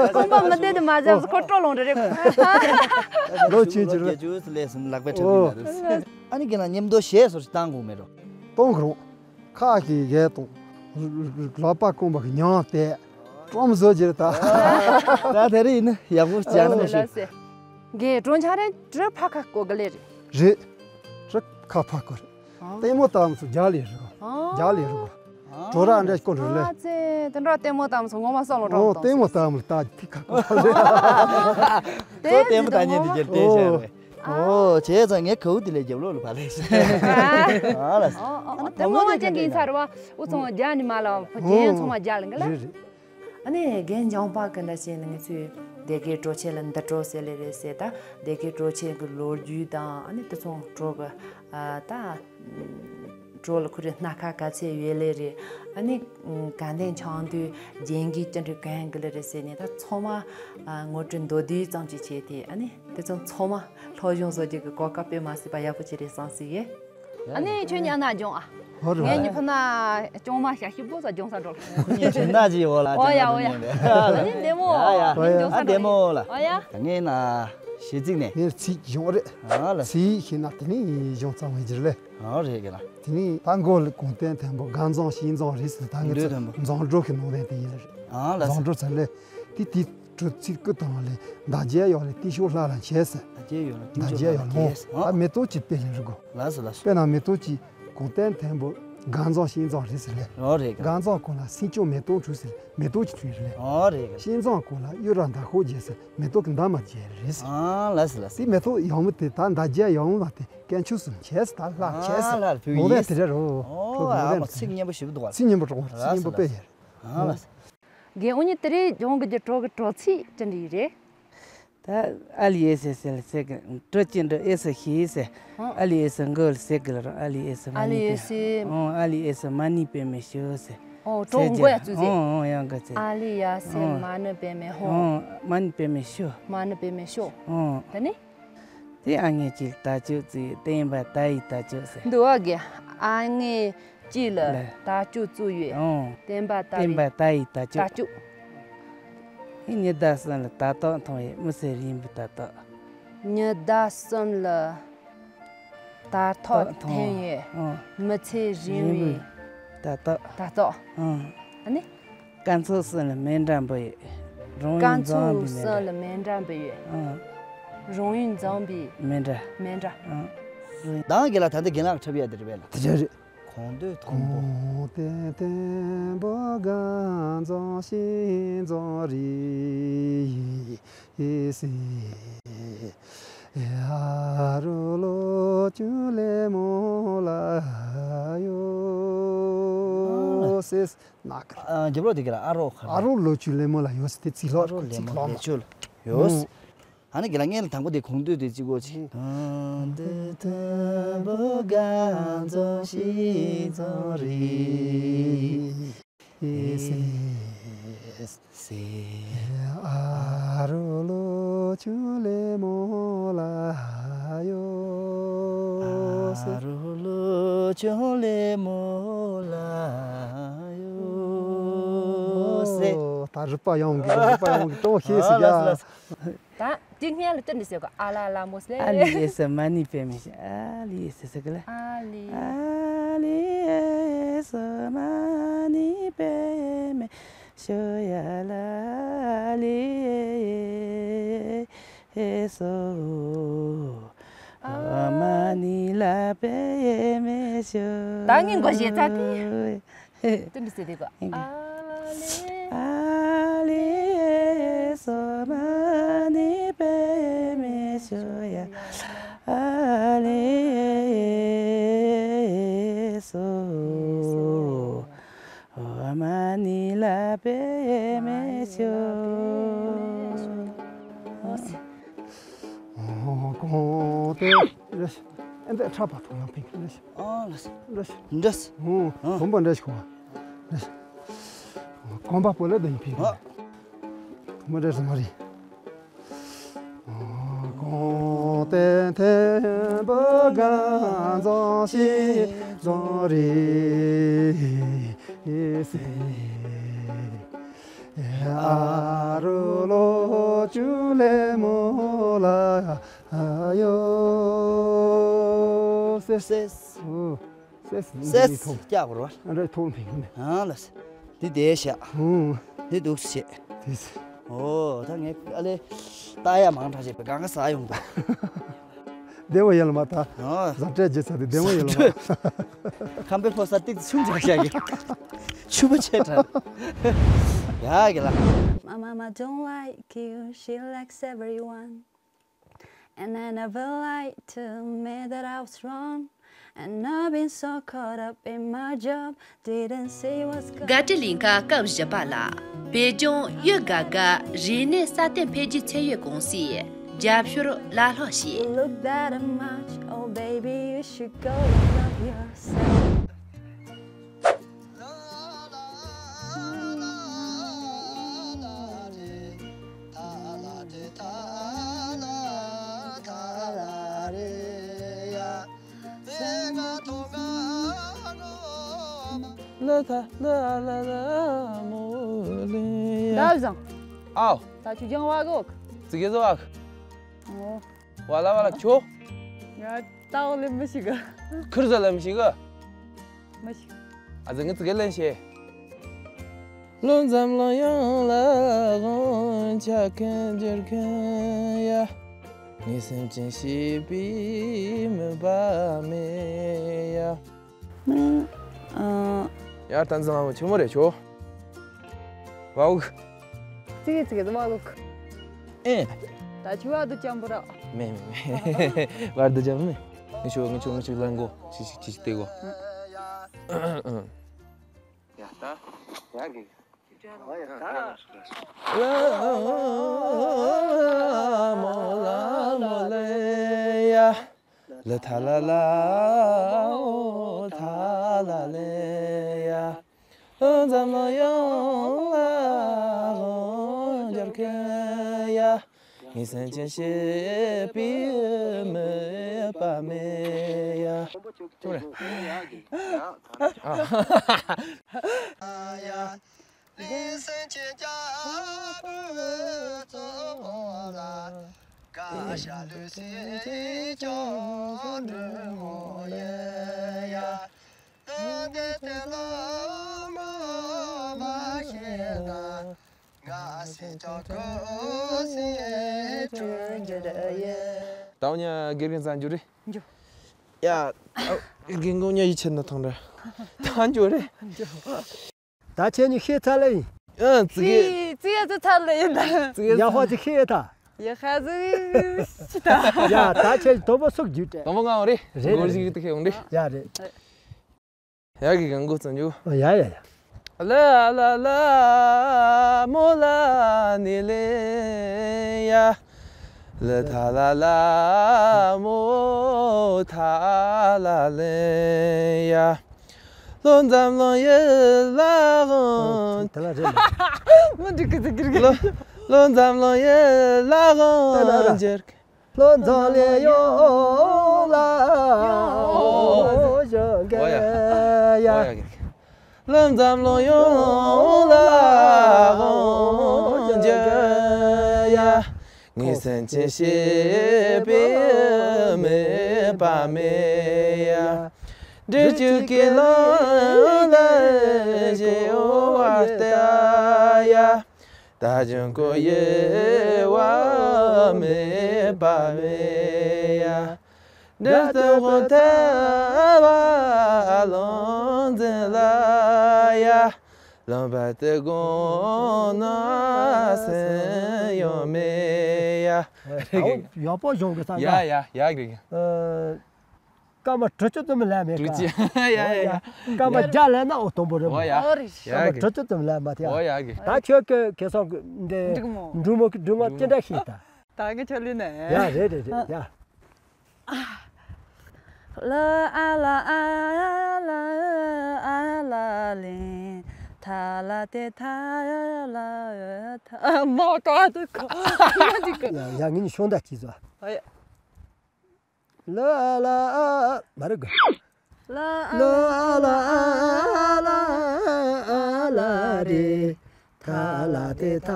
རྐང་པ་མི་བདེ་དུ་མ་བྱབ་ཁོ་སྤྲོ་ལོང་རེ་རེད། ལོ་ཆུང་ཆུང་རེད། རྒྱུ་ལས་སུ་ལག་པས་འཁྲབ་ཨོ་ཡིན་ན་རེད། ཨ་ནི་གི་ན་མཉམ་དུ་གཞས་སོར་བཏང་དགོས་མེད་རོ། གཏོང་གི་རུང་། ཁ་ཞིག་གས་གཏོང་། ལག་པ་རྐང་པ་གི་ཉང་སྟེ། ཀྲོམ་བཟོ་རྒྱུ་རེད་ད། ད་དེ་རིང་ཡིན་ན་ཡག་པོ་ཅང་ཨོ་མི་ཤེས། ལགས་སེ། རྒན་གྲོང་ཆ་རེ་གྲི་ཕ་ཁ་གོ་གི་ལེ་རེད། རེད། གྲི་ཁ་ཕ་གོ་རེད། ལྟད་མོ་ལྟ་མཚོ་རྒྱ་ལས་རེད། རྒྱ་ལས་རེད། གྲོ་ར་འདྲ་སྐོར་རེད་ལེ། ཨ་ཙེ། དེ་འདྲ་ལྟད་མོ་ལྟ་མཚོ་ངོ་མ་བསམ་བློ་ཨོ་གྲོངས་ལྟད་མོ་ལྟ་མཚོ་ལྟ་ཐིག་ཁ་གོ་རེད། ཁོ་ལྟད་མོ་ལྟ་མཁན་དེ་རྒྱལ་བསྟན་ཤར་བས། ཨོ་བྱས་ཙང་ངས་གའུ་དེ་ལས་རྒྱབ་ལོག་ལ་བ་ལས་ཤེས། ཨ་ལ། ཨོ་ཨོ་ཨོ་ལྟད་མོ་བ་ཅན་གྱི་ཡིན་ཚར་བ། འུ་ཚོ་རྒྱ་ནི་མ་ལ་བ་རྒྱན་ཚང་མ་རྒྱ་ལ་འགི་ལ། རེད་རེད། ཨ་ནི་རྒན་འཇམ་དཔལ་གྱི་འདྲ་བྱས་ནས་ང་ཚོས་སྡེ་དགེ་གྲོ་ཆེན་ལ་འདི་གྲོ་ཟེར་ལེ་རེད་ཟེར། ད་སྡེ་དགེ་གྲོ་ཆེན་གྱི་ལོ་རྒྱུས་དང་ཨ་ནི་དེ་ཚོ་གྲོ་གི་ཨ་ད་གྲོ་ལ་ཁོ་རེ་སྣ་ཁ་ག་ཚད་ཡོད་ལེ་རེད། ཨ་ནི་དགའ་ལྡན་ཆང་དུས་རྒྱན་གྱི་ཅི་འདྲ་གན་གི་ལེ་རེད་ཟེར་ནས་ད་ཚང་མ་ངོ་སྤྲོད་མདོར་བསྡུས་ཙམ་ཅིག་བྱས་ཏེ། ཨ་ནི་དེ་ཚོ་ཚང་མ་སློབ་སྦྱོང་བཟོ་རྒྱུ་གི་གོ་སྐབས་དཔེ་མ་སྲིད་པ་ཡག་པོ་ཅིག་རེད་བསམ་སྲིད་ཡེ། ཨ་ནི་ཁྱོད་ཉག་ན་སྦྱོང་ཨ། ཧོ་རེད་ངའི་བ་ཉི་ཕུ་ན་ཅོང་མ་ཤ་ཤི་པོ་ས་སྦྱོང་ས་འགྲོ། ཁོ་གཉིས་ཁྱོད་ན་ཅི་ཡོད་ལ་ཨོ་ཡ་ཨོ་ཡ། ཨ་ནི་བདེ་མོ་ཨ་ཡ་ཨ་ནི་སྦྱོང་ཨ་ས་བདེ་མོ་ལ། ཨོ་ཡ། ད་ངས་ན་གཞས་ཚིག་ནས། ངས་ཚིག་སྦྱོང་རེད། ཨ་ལ། ཚིག་ཤེས་ན་དེ་ནས་སྦྱོང་ཙམ་བྱེད་རྒྱུ་རེད། ཨ་རེད་གི་ལ། དེ་ནས་ད་མགོ་ལ་གུང་སྟོན་མཐོན་པོ་དགའ་མཛངས་ཞིང་མཛངས་རེད་ཟེར། ད་ངས་ཚོ་མཛངས་སྒྲོ་གི་ནང་དོན་དེ་ཡིན་རེད། ཨ་ལ། མཛངས་སྒྲོ་ཚར་ལེ། དེ་དེ། གྲོ་ཚིག་སྐུ་དང་ལས་འདའ་རྒྱལ་ཡོག་ལས་ཏི་ཤོག་ལྷ་ལ་བྱས་ཟེར། འདའ་རྒྱལ་ཡོག་ལས་ཏི་ཤོག་ལྷ་ལ་བྱས་ཟེར། འདའ་རྒྱལ་ཡོག་ལས་ཨོ། ད་མེ་ཏོག་ཅིག་དཔེ་ལེན་རི་གོ། ལགས་སོ་ལགས་སོ། དཔེར་ན་མེ་ཏོག་ཅིག་གུང་སྟོན་མཐོན་པོ་དགའ་མཛངས་ཞིང་མཛངས་རེད་ཟེར་ལེ། ཨོ་རེད་ག། དགའ་མཛངས་གོང་ལ་སེང་ལྕོག་མེ་ཏོག་འཁྲུགས་ཟེར་མེ་ཏོག་ཅིག་འཁྲུགས་རེད་ལེ། ཨོ་རེད་ག། ཞིང་མཛངས་གོང་ལ་གཡུ་རལ་འདབ་ཁོག་རྒྱས་ཟེར་མེ་ཏོག་གི་འདབ་མ་རྒྱས་རེད་ཟེར། ཨ་ལགས་སོ་ལགས་སོ། དེ་མེ་ཏོག་ཡག་མོ་དེ་ད་འདའ་རྒྱལ་ཡག་མོ་མ་དེ་དཀོན་མཆོག་གསུམ་བྱས་ཟེར། ད་ལྷ་བྱས་ཟེར། ཨ་ལྷ་ཕུལ་ནོ་ཡིན་དེ་རེད་རོ། ཨོ་ཁོ་ནོ་ཨ་མ་ཚིག་སྙན་པོ་ཞིབ་འདུག་བ། ཚིག་སྙན་པོ་དྲང་བ། ཚིག་སྙན་པོ་དཔེ་ཡོད་རེད། ཨ་ལགས་སོ། རྒན་འུ་གཉིས་དེ་རིང་སྦྱོང་གི་རྒྱུ་གྲོ་གི་གྲོ་ཚིག་ཅི་འདྲ་ཡིན་རེད། ད་ཨ་ལི་ཨེ་སེ་སེ་ལ་ཟེར་གི། གྲོ་ཅི་འདྲ་ཨེ་སེ་ཤི་ཟེར། ཨ་ལི་ཨེ་སེ་མགོ་ལ་ཟེར་གི་ལ་རང་ཨ་ལི་ཨེ་སེ་མ་ནི་པེ། ཨ་ལི་ཨེ་སེ། ཨོ་ཨ་ལི་ཨེ་སེ་མ་ནི་པེ་མེ་ཤོ་ཟེར། ཨོ་གྲོ་མགོ་ཡ་ཚུ་ཟེར། ཨོ་ཨོ་ཡང་ག་ཚེ། ཨ་ལི་ཡ་སེ་མ་ནི་པེ་མེ་ཧོ། ཨོ་མ་ནི་པེ་མེ་ཤོ། མ་ནི་པེ་མེ་ཤོ། ཨོ། ད་ནི། དེ་ཨ་ངེ་གཅིག་ལ་ད་ཅོ་ཙི་བསྟན་པ་ད་ཡི་ད་ཅོ་ཟེར། འདི་བ་གི་ཨ་ངེ་གཅིག་ལ་ལ་ད་ཅོ་ཙུ་ཡོད། ཨོ། བསྟན་པ་ད་བསྟན་པ་ཡི་ད་ཡི་ད་ཅོ། ད་ཅོ། ཨི་ཉི་ཟླ་གསུམ་ལ་ད་ཏོག་མཐོང་ཡོད་མི་ཚེ་རིང་པོ་ད་ཏོག་ཉི་ཟླ་གསུམ་ལ་ད་ཏོག་མཐོང་ཡོད། ཨོ། མི་ཚེ་རིང་བའི་ད་ཏོག་ད་ཏོག་ཨོ། ཨ་ནི། སྐར་ཚོགས་གསུམ་ལ་མེ་འདྲ་འབུ་ཡོད། རང་ཡུལ་འཛོམས་པའི་མེ་འདྲ། སྐར་ཚོགས་གསུམ་ལ་མེ་འདྲ་འབུ་ཡོད། ཨང་། རང་ཡུལ་འཛོམས་པའི་མེ་འདྲ། མེ་འདྲ། ཨང་། དང་གི་ལ་ད་ལྟ་རྒན་ལགས་འཁྲབ་ཡ་དེ་རེད་པས་ལ། དེ་འདྲ་རེད། གོང་འདོད་མཐོན་པོ། གོང་འདོད་མཐོན་པོ་དགའ་མཛངས་ཞིང་མཛངས་རེད་ཟེར། ཨ་རོ་ལོ་ཆུ་ལེ་མོ་ལ་ཡོད་ཟེར། ནག་གི། ཨ། རྒྱབ་ལོགས་དེ་ག་ལ་ཨ་རོགས་ཁ། ཨ་རོགས་ལོ་ཆུ་ལེ་མོ་ལ་ཡོད་ཟེར་དེ་ཚིག་ལྷག་ཨ་རོགས་ལེ་ཚིག་མོ་ལྷག་ལེ་ཆུ་ལ་ཡོད་ཟེར། ཨ་ནི་ག་ལ་ངས་ལ་དང་པོ་དེ་གོང་འདོད་དེ་གཅིག་གོ་ཆེ། གོང་འདོད་མཐོན་པོ་དགའ་མཛངས་ཞིང་མཛངས་རེད་ཟེར། ཨ་རོགས་ལོ་ཆུ་ལེ་མོ་ལ་ཡོད་ཟེར། ཨ་རོགས་ལོ་ཆུ་ལེ་མོ་ལ་ཡོད་ཟེར། ད་རུ་པ་ཡོང་གི། རུ་པ་ཡོང་གི་གྲོགས་ཤེས་སི་ཡ། ད་དེ་སྔོན་ལ་ཏི་འདི་ཟེར་གོ། ཨ་ལ་ལ་མོ་ཟེར། ཨ་ལི་ཨེ་སི་མ་ནི་པེ་མེ་ཤོ། ཨ་ལི་ཨེ་སི་ཟེར་གི་ལ། ཨ་ལི། ཨ་ལི་ཨེ་སི་མ་ནི་པེ་མེ་ཤོ་ཡ་ལ། ཨ་ལི་ཨེ་སི་མ་ནི་ལ་པེ་མེ་ཤོ། ད་ངས་མགོ་བཞེས་ཚར་ཏེ། དེ་འདྲ་ཟེར་དེ་གོ། ཨ་ལི། ཨ་ལི་ཨེ་སི་མ་ནི་པེ་མེ་ཤོ་ཡ། ཨ་ལི་ཨེ་སི་མ་ནི་ལ་པེ་མེ་ཤོ། གོང་ ཨེ་འདི་ཁྲག་པ་ཐོག་ཡང་ཕིག་རེད། ཨ་ལ་སི། རེད། འདྲ་སི། ཨོ། ཨ། བུམ་པ་འདྲ་ཞིག་གོ། རེད། རྐང་པ་པོ་ལ་ད་ཡིན་ཕིག་ཨ། བུམ་པ་འདྲ་སི་མ་རེད། གོང་དེ་མཐོན་པོ་གང་རྫོང་ཞིག་རྫོང་རེད་ཟེར། ཨ་རུ་ལོ་ཅུ་ལེ་མོ་ལ་ཡོད་ཟེར། ཟེར། ཨོ། ཟེར། སེས། འདི་ཐོག་སྐྱག་བོར་བ། ཨ་འདྲ་ཐོག་འཕེན་གི་མེད། ཨ་ལ་སི། འདི་བསྡད་ཤག་ཨོ། འདི་འདུག་སེ་བྱེད། དེ་སི། ཨོ་ད་ངས་ཨ་ལེ། ལྟ་ཡ་མང་དྲགས་བྱས་པའི་གང་ག་ཟ་ཡོང་ད། བདེ་བ་ཡོད་ལ་མ་ད། ཨོ། ཟ་འདྲ་བྱེད་ས་དེ་བདེ་བ་ཡོད་ལ་མ། ཁམས་པའི་ཕོ་གསར་ཏིག་ཆུང་དྲགས་ཤག་གི། ཆུ་བ་ཆེ་དྲགས། ཡ་གི་ལ། My mama don't like you, she likes everyone. And I never lied to me that I was wrong. And I've been so caught up in my job, didn't see what's going on. དགའ་སྤྲོའི་གླིང་ག་སྐབས་བཞི་པ་ལ། བོད་ལྗོངས་གཡུ་དགའ་དགའ་རིག་གནས་སྲ་བརྟན་འཕེལ་རྒྱས་ཚད་ཡོད་ཀུང་སིའི་རྒྱབ་སྐྱོར་ལ་ལྷག་བྱས། You look better much, oh baby, you should go and love yourself. ལ་ཐ་ལ་ལ་ལ་མོ་ལེ་ཡ། ཟླ་བཟང་། ཨའོ། ད་ཆུ་ལྗང་བ་གོ། ཙི་གེ་ཟོ་བ། ཨོ། བ་ལ་བ་ལ་ཁྱོ། ཡ། ཏའོ་ལེ་མི་ཤི་ག་ཁིར་ཟ་ལེ་མི་ཤི་ག་མི་ཤི། ཨ་ཙི་ངི་ཙི་གེ་ལེན་ཤེ། ལོ་འཛམ་གླིང་ཡོངས་ལ་དབང་ཆ་ཁན་འཇར་ཁན་ཡ། ངའི་སེམས་ཅན་ཤེས་པའི་མོས་པ་མེད་ཡ། ཨ། ཡར་ད་འཛམ་གླིང་ཆེན་མོ་རེད་ཆོ། བའུ། ཙི་གེ་ཙི་གེ་ཙི་བ་གུག་ཨེ། ད་ཆུ་བ་དུ་ཅམ་པོ་ར། མེ་མེ་མེ། བར་དུ་ཅམ་མེ། ངི་ཆུ་ངི་ཆུ་ངི་ཆུ་ལན་གོ། ཅི་ཅི་ཅི་ཅི་ཏེ་གོ། ཡ་ད། ཡ་གི། ལ་མོ་ལ་མོ་ལེ་ཡ། ལ་ཐ་ལ་ལ་ཨོ་ཐ་ལ་ལེ་ཡ། འཛམ་གླིང་ཡོངས་ལ་དབང་སྒྱུར་མཁན་ཡ། ངའི་སེམས་ཅན་ཤེས་པའི་མོས་པ་མེད་ཡ། ཅུང་རེ། ཨ། ལེ་སེམས་ཅན་རྒྱ་བོད་གཙོ་བོ་ལ། བཀའ་ཤག་ལུས་སེམས་ཀྱང་འདྲི་མོ་ཡེ་ཡ། ལོ་འདི་དེ་ལོ་མོ་མ་ཤེས་ན། ང་སེམས་ཀྱང་ཀུ་སེ་དྲུང་འགྱུར་ཡེ། ད་འོ་ཉ་དགེ་རྒན་ཚང་འགྱུར་རེ། འགྱུར། ཡ། དགེ་རྒན་ཉ་ཡི་ཆེད་ན་ཐང་རེ། ད་འགྱུར་རེ། འགྱུར། ད་ཁྱེད་གཉིས་ཤེས་ཚར་ལེ་ཡིན། ཨ་ཙི་གེ། ཙི་ཙི་ཡ་ཙི་ཚར་ལེ་ཡིན་ད། ཙི་གེ་ཡ་ཧོ་ཙི་ཤེས་ད། ཡ་ཧ་ཙི་ཤི་ད། ཡ་ད་ཁྱེད་དོ་པོ་སུག་རྒྱུ་དྲན། དང་པོ་ང་འོང་རེ། རེད་རེད། སྒོར་ཞིག་ཏུ་ཁེ་འོང་རེ། ཡ་རེད། ཡ་གི་གང་གོ་ཙང་འཇུ། ཡ་ཡ་ཡ། ལ་ལ་ལ་མོ་ལ་ནི་ལེ་ཡ། ལ་ཐ་ལ་ལ་མོ་ཐ་ལ་ལེ་ཡ། ལོ་འཛམ་གླིང་ཡི་ལ་དབང་། དེ་ལ་རེད། མི་འགྲིག་གི་ཟེར་གི་རེད། ལོ་ལོ་འཛམ་གླིང་ཡི་ལ་དབང་སྒྱུར། ལོ་འཛམ་གླིང་ཡོངས་ལ་དབང་སྒྱུར་མཁན་ཡ། ལོ་འཛམ་གླིང་ཡོངས་ལ་དབང་སྒྱུར་ཡ། ངའི་སེམས་ཅན་ཤེས་པའི་མོས་པ་མེད་ཡ། འབྲི་ཆུ་ཀི་ལང་ལ་ཞེ་འོ་བ་ལྟ་ཡ། ད་ཅུང་ཀོ་ཡེ་བ་མེད་པ་མེད་ཡ། འབྲི་སྟོན་དགོན་ཐལ་བ་ལུང་འཛིན་ལ་ཡ། ལུང་པ་དེ་དགོན་ན་སེམས་ཡོང་མེད་ཡ། ཡག་པོ་བྱུང་གི་ས། ཡ་ཡ་ཡ་གི། ཨ། སྐར་མ་དྲུག་ཅུ་ཙམ་ལས་མེད་ཀ། དྲུག་ཅུ། ཡ་ཡ་ཡ། སྐར་མ་བརྒྱ་ལས་ན་འོ་དང་པོ་རེད་མོ། ཡ་ཡ། སྐར་མ་དྲུག་ཅུ་ཙམ་ལས་མ་ཐལ། ཡ་ཡ་གི། ད་ཁྱོད་ཀྱི་ཁེ་སང་འདི་འབྲུག་མོ། འབྲུག་མོ་གི་འབྲུག་མོ་ཅི་འདྲ་ཤེས་ད། ད་ངས་ཁྱོད་ལུས་ནས། ཡ་རེད་རེད་རེད་ཡ། ལ་ཨ་ལ་ཨ་ལ་ཨ་ལ་ལེ། ཐ་ལ་ཏེ་ཐ་ལ་ཐ། མ་ཀ་ཏུ་ཀ་ཡ་ཡ། ངས་ཤོང་ད་ཅི་ཟ། ཨ་ཡ། ལ་ཨ་ལ་ཨ། མ་རེད་གི། ལ་ཨ་ལ་ཨ་ལ་ཨ་ལ་རེ། ཐ་ལ་ཏེ་ཐ་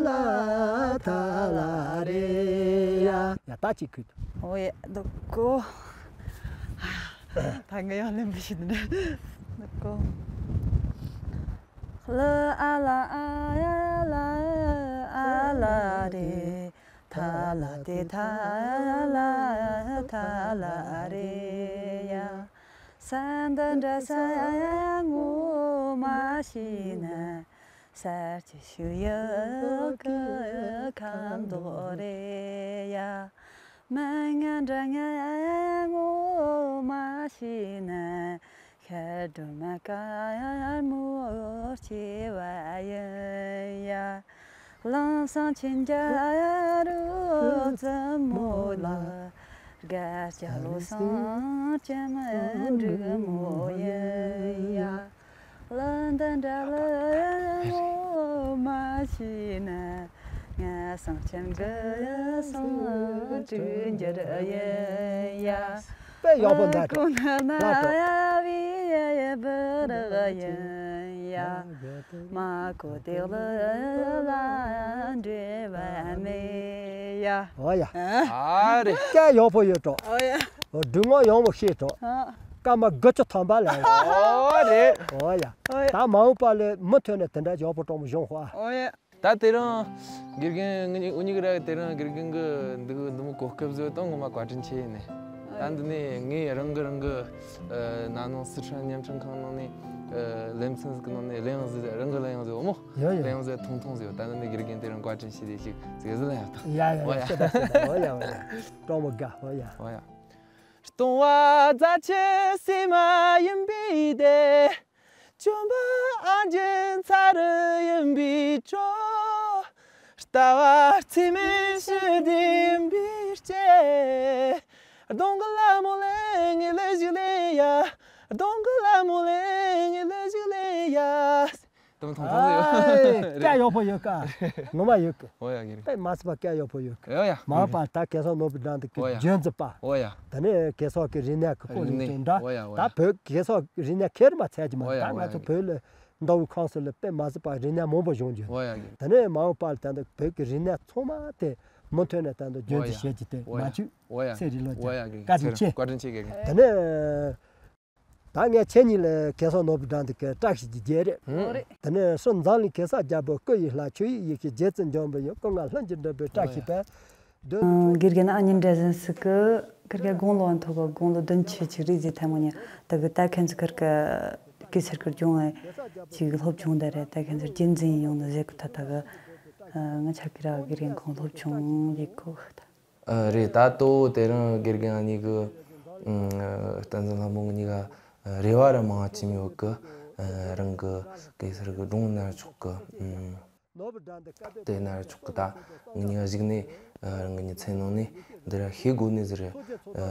ལ་ཐ་ལ་རེ་ཡ། ཡ་ད་ཅིག་གུད། ཨོ་ཡ་འདུག་གོ། ད་ངས་ཡང་ལེན་པ་ཞིག་འདུག་གོ། ལ་ཨ་ལ་ཨ་ཡ་ལ་ཨ་ལ་རེ། ཐ་ལ་ཏེ་ཐ་ལ་ཐ་ལ་རེ་ཡ། ས་འདི་འདྲ་ས་ངོ་མ་ཤེས་ན། ས་ཆུ་ཤུ་ཡ་ཀི་ཁ་མདོག་རེ་ཡ། མི་ང་འདྲ་ང་ངོ་མ་ཤེས་ན། ཤར་སྒྲོལ་མ་དཀར་མོ་སྐྱེ་བ་ཡིན་ཡ། ལམ་སེང་ཆེན་རྒྱ་རུ་བཙུན་མོ་ལ། དགའ་སྐྱ་ལོ་སེང་ལྕམ་འབྲུག་མོ་ཡིན་ཡ། ལ་འདི་འདྲ་ལ་ངོ་མ་ཤེས་ན། ང་སེང་ལྕམ་གི་སེང་སྤྲུག་འགྱུར་ཡིན་ཡ། དཔེ་ཡག་པོ་འདུག་ཀུན་ན་ཡ་བི་ཡ་བི་རག་ཡིན་ཡ། མ་གོ་དེ་ལ་ལ་འདྲེ་བ་མེད་ཡ། ཨོ་ཡ། ཨ་རེད། སྐད་ཡག་པོ་ཡོད་འགྲོ། ཨོ་ཡ། འབྲུ་ངོ་ཡག་པོ་ཤེས་འགྲོ། ཨ། སྐར་མ་དགུ་བཅུ་ཐམ་པ་ལ། ཨོ་རེད། ཨོ་ཡ། ཨོ་ཡ། ད་མ་འོངས་པ་ལ་མུ་མཐུད་ནས་དེ་འདྲ་ཡག་པོ་སྤྲང་མོ་བྱུང་ཧོ། ཨོ་ཡ། ད་དེ་རིང་དགེ་རྒན་ངེད་གཉིས་ཀྱི་ར་དེ་རིང་དགེ་རྒན་གྱི་འདུག་འདི་མོ་གོ་སྐབས་བཟོས་དང་ངོ་མ་བཀའ་དྲིན་ཆེ་ཡིན་ནས། ད་འདི་ནས་ངས་རང་གི་རང་གི་ཨ་ན་ནིང་སི་ཁྲོན་བརྙན་འཕྲིན་ཁང་ནང་ནས་ཨ་ལེ་ཚན་ཟིག་གི་ནང་ནས་གླེང་ཟིག་རང་གི་གླེང་ཟིག་འོ་མོ། ཡོ་ཡོ། གླེང་ཟིག་ཐུང་ཐུང་ཟིག་ད་འདི་ནས་དགེ་རྒན་དེ་རིང་བཀའ་དྲིན་ཆེ་དེ་ཞིག་ཟིག་ཟིག་ལ་ཡོད་ད། ཡ་ཡ་ཡ། ཤེས་ད་ཤེས་ད། འོ་ཡ་འོ་ཡ། སྤྲང་མོ་དགའ། འོ་ཡ། འོ་ཡ། སྟོང་བ་རྫ་ཆུ་བསིལ་མ་ཡིན་པའི་སྡེ། བཅོམ་པ་ཨ་འཇུ་ཚ་རུ་ཡིན་པའི་གྲོགས། ལྟ་བ་རྩིས་མེད་ཕྱིར་ལྡན་པའི་སྐྱེ། གདོང་གི་ལ་མོ་ལེ་ངའི་ལས་ཞིག་ལས་ཡ། གདོང་གི་ལ་མོ་ལེ་ངའི་ལས་ཞིག་ལས་ཡ། དུམ་ཐུང་ཐུང་ཡོད། ཨའི། སྐད་ཡག་པོ་ཡོད་ཀ། ངོ་མ་ཡོད་ཀི། ཨོ་ཡ་གི་རེད། དཔེ་མ་སྲིད་པ་སྐད་ཡག་པོ་ཡོད་ཀི། ཨོ་ཡ། མ་འོངས་པ་ད་གེ་སར་ནོར་བུ་སྒྲ་འདི་ཀི། ཨོ་ཡ། འཇོན་ཚུལ་པ། ཨོ་ཡ། ད་ནི་གེ་སར་གི་རིག་གནས་ཀི་སྐོར་ལ་རིག་གནས། འདྲ། ཨོ་ཡ་ཨོ་ཡ། ད་བོད་གེ་སར་གི་རིག་གནས་ཁེར་མ་ཚད་ཀྱི་མ། ཨོ་ཡ། ད་ང་ཚོ་བོད་ལ་མདོ་དབུས་ཁམས་གསུམ་ལ་དཔེ་མ་སྲིད་པ་རིག་གནས་མང་པོ་བྱུང་རྒྱུ། ཨོ་ཡ་གི། ད་ནི་མ་འོངས་པ་ལ་ད་འདི་བོད་ཀྱི་རིག་གནས་ཚང་མ་དེ་མུ་མཐུད་ནས་ད་འདི་རྒྱུན་འཛིན་བྱེད་རྒྱུ་དེ། ཨོ་ཡ། མ་བཅུག་ཨོ་ཡ། ཚེ་རིང་ལོ་ཨོ་ཡ་གི། བཀའ་དྲིན་ཆེ། བཀའ་དྲིན་ཆེ་གི། ད་ནི། ད་ངས་ཁྱེད་གཉིས་ལ་གེ་སར་ནོར་བུ་སྒྲ་འདི་གི་བཀྲ་ཤིས་ཀྱི་རྒྱལ་རེད། ཨོ་རེད། དེ་ནས་སུ་འཛམ་གླིང་གེ་སར་རྒྱལ་པོ། སྐུ་ཡི་ལྷ་ཆོས་ཡི་ཡེ་ཤེས། རྗེ་བཙུན་འཇམ་པའི་དབྱངས། སྐུ་ལྔ་ལྷུན་གྱིས་འགྲིབ་པའི་བཀྲ་ཤིས་པ། དགེ་རྒན་ཨ་ཉི་འདྲ་ཟིན་སི་ཀི་ཁིར་ཀ་དགུང་ལོ་མཐོ་གི། དགུང་ལོ་བདུན་ཅུ་ཅིག་རེད་ཟེར་ཐལ་མོ་ཉི། ད་གི་ད་ཁན་ཚོ་ཁིར་ཀ་གེ་སར་གི་སྦྱོང་བ་ཅིག་སློབ་ཆུང་ད་རེད། ད་ཁན་ཚོ་རྒྱུན་འཛིན་ཡོང་ནི་ཟེར་གི་ད། ད་གི་ང་ཆ་ཁི་ར་དགེ་རྒན་ཁོང་སློབ་ཆུང་ཡིག་གོ། ཨ་རེད། ད་ལྟོ་དེ་རིང་དགེ་རྒན་ཨ་ཉི་གི་ཨ་བསྟན་འཛིན་ལྷ་མོ་གཉིས་ཀ་རེ་བ་ར་མང་ཆེ་མི་ཡོད་གི། ཨ་རང་གི་གེ་སར་གི་སྒྲུང་ནར་ཆོག་གི། ཨ་དེ་ནར་ཆོག་གི། ད་ངི་གཉིས་ཀ་གཞུག་ནས་ཨ་རང་གི་མྱི་ཚེ་ནང་ནས་འདི་ར་ཤེས་དགོས་ནི་ཟིག་རེད། ཨ་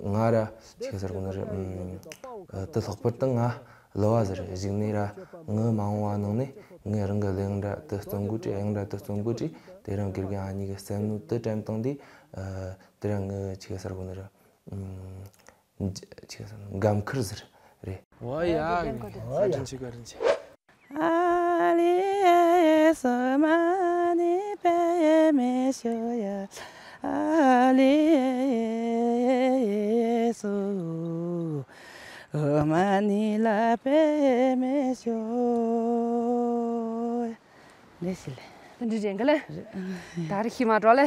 ང་ར་ཆི་གེ་སར་གོ་ནི་རེད། ཨ་དེ་ལྷག་པར་དུ་ང་གླུ་བ་ཟེར་གཞུག་ནས་ར་ངའི་མ་འོངས་པ་ནང་ནས་ངས་རང་གི་གླུ་དབྱངས་འདྲ་དེ་བརྩོན་དགོས་དྲི། དབྱངས་འདྲ་དེ་བརྩོན་དགོས་དྲི། དེ་རིང་དགེ་རྒན་ཨ་ཉི་གི་སེམས་ནོར་དེ་དྲན་བཏང་དུས། ཨ་དེ་རིང་ངའི་ཆི་གེ་སར་གོ་ནི་ར་ཨམ་ཆི་གེ་སར་འགན་ཁུར་ཟེར་རེད། ཨོ་ཡ། བཀའ་དྲིན་ཆེ། བཀའ་དྲིན་ཆེ། འདི་ཞིག་ལས། འདི་རེད་ག་ལེ། ད་རེ་ཤི་མ་འགྲོ་ལེ།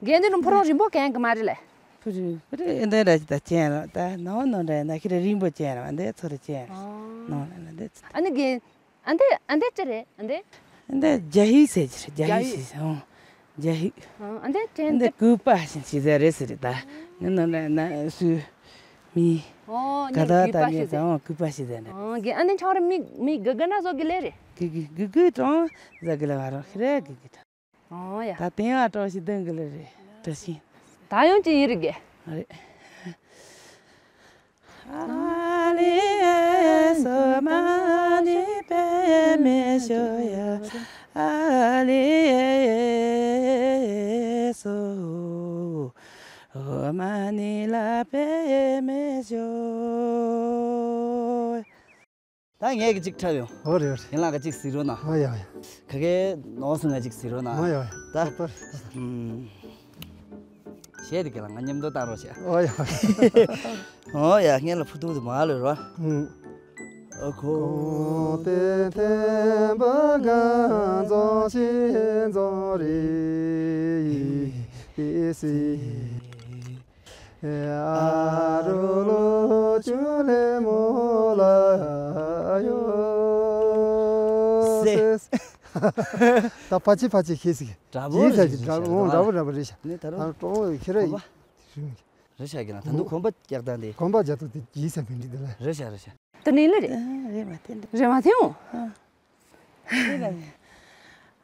རྒན་འདི་ནི་ཕོ་རོང་རིང་པོ་གན་གི་མ་རེད་ལེ། ཕུ་རུ་ཕུ་རུ་ཨེ་འདི་འདྲ་ཅིག་ད་ཅན་ར། ད་ནང་ནང་འདྲ་ན་ཁྱེད་ར་རིང་པོ་ཅན་ར། འདི་ཚོ་ར་ཅན་ར། ནང་ལ་ན་འདི་ཚོ། ཨ་ནི་རྒན། ཨ་འདི་ཨ་འདི་ཅི་རེད། ཨ་འདི། འདི་རྒྱ་ཧི་ཟེར་གྱི་རེད། རྒྱ་ཧི་ཟེར། ཨོ། རྒྱ་ཧི། ཨ་འདི་ཅན། འདི་ཀུ་པ་ཞིག་ཅི་ཟེར་རེད་ཟེར་རེད། ད་ངི་ནང་ལ་ན་སུ་མི། ཨོ་ག་ད་ད་ནི་ད་ཨོ་ཀུ་པ་ཞིག་ཟེར་རེད། ཨོ་རྒན། ཨ་འདི་ཆང་ར་མི་མི་གི་གི་ན་བཟོ་གི་ལེ་རེད། གི་གི་གི་གི་ཀྲང་ཟ་གི་ལ་བ་རོ་ཁི་རེ་གི་གི་ད། ཨོ་ཡ། ད་དེང་བ་ཀྲང་ཞིག་དང་གི་ལེ་རེད། བཀྲ་ཤིས། ད་ཡང་ཅི་ཡིན་རིག་གེ། ཨ་རེ། ཨ་ལི་ཨེ་སོ་མ་ནི་པེ་མེ་ཤོ་ཡ། ཨ་ལི་ཨེ་སོ་མ་ནི་ལ་པེ་མེ་ཤོ། ད་ངས་ཀྱི་གཅིག་འཁྲབ་ཡོང་། ཨོ་རེད་ཨོ་རེད། ཡིན་ལགས་ཀྱི་གཅིག་གཟིགས་རོགས་གནང་། ཨོ་ཡ་ཡ། ག་གེ་ནོར་སོང་ངས་གཅིག་གཟིགས་རོགས་གནང་། ཨོ་ཡ་ཡ། ད། ཨོ་རེད། ཨམ། གཞས་དེ་ག་ལ་ང་མཉམ་དུ་བཏང་རོགས་བྱས། ཨོ་ཡ། ཨོ་ཡ་ངས་ལ་ཕུ་ཐུག་དུ་མ་ལོས་རོ། ཨུམ། ཨ་ཁོ། དེ་ཐེམ་པ་གང་ཚོང་ཤིང་ཚོང་རེད་སི། ཨ་རོ་ལོ་ཅུ་ལེ་མོ་ལ་ཡོ་སེ། ད་ཕ་ཆི་ཕ་ཆི་ཁེ་སི། འདྲ་པོ་ཡིན་ས་རེད་ཅིག་འདྲ་པོ་འདྲ་པོ་འདྲ་པོ་རེད་ཤག་ནི་ད་རུང་ད་ཀྲོང་ཁྱེད་ར་ཡིན། རེད་ཤག་གི་ན་ད་དུང་གོམ་པ་རྒྱག་སྟངས་དེ། གོམ་པ་རྒྱག་སྟངས་དེ་ཡིན་ས་མི་འགྲིག་དེ་ལ། རེད་ཤག་རེད་ཤག་དེ་ནི་ལ་རེད། རེད་མ་ཐེན་རེད་མ་ཐེན་འོང་།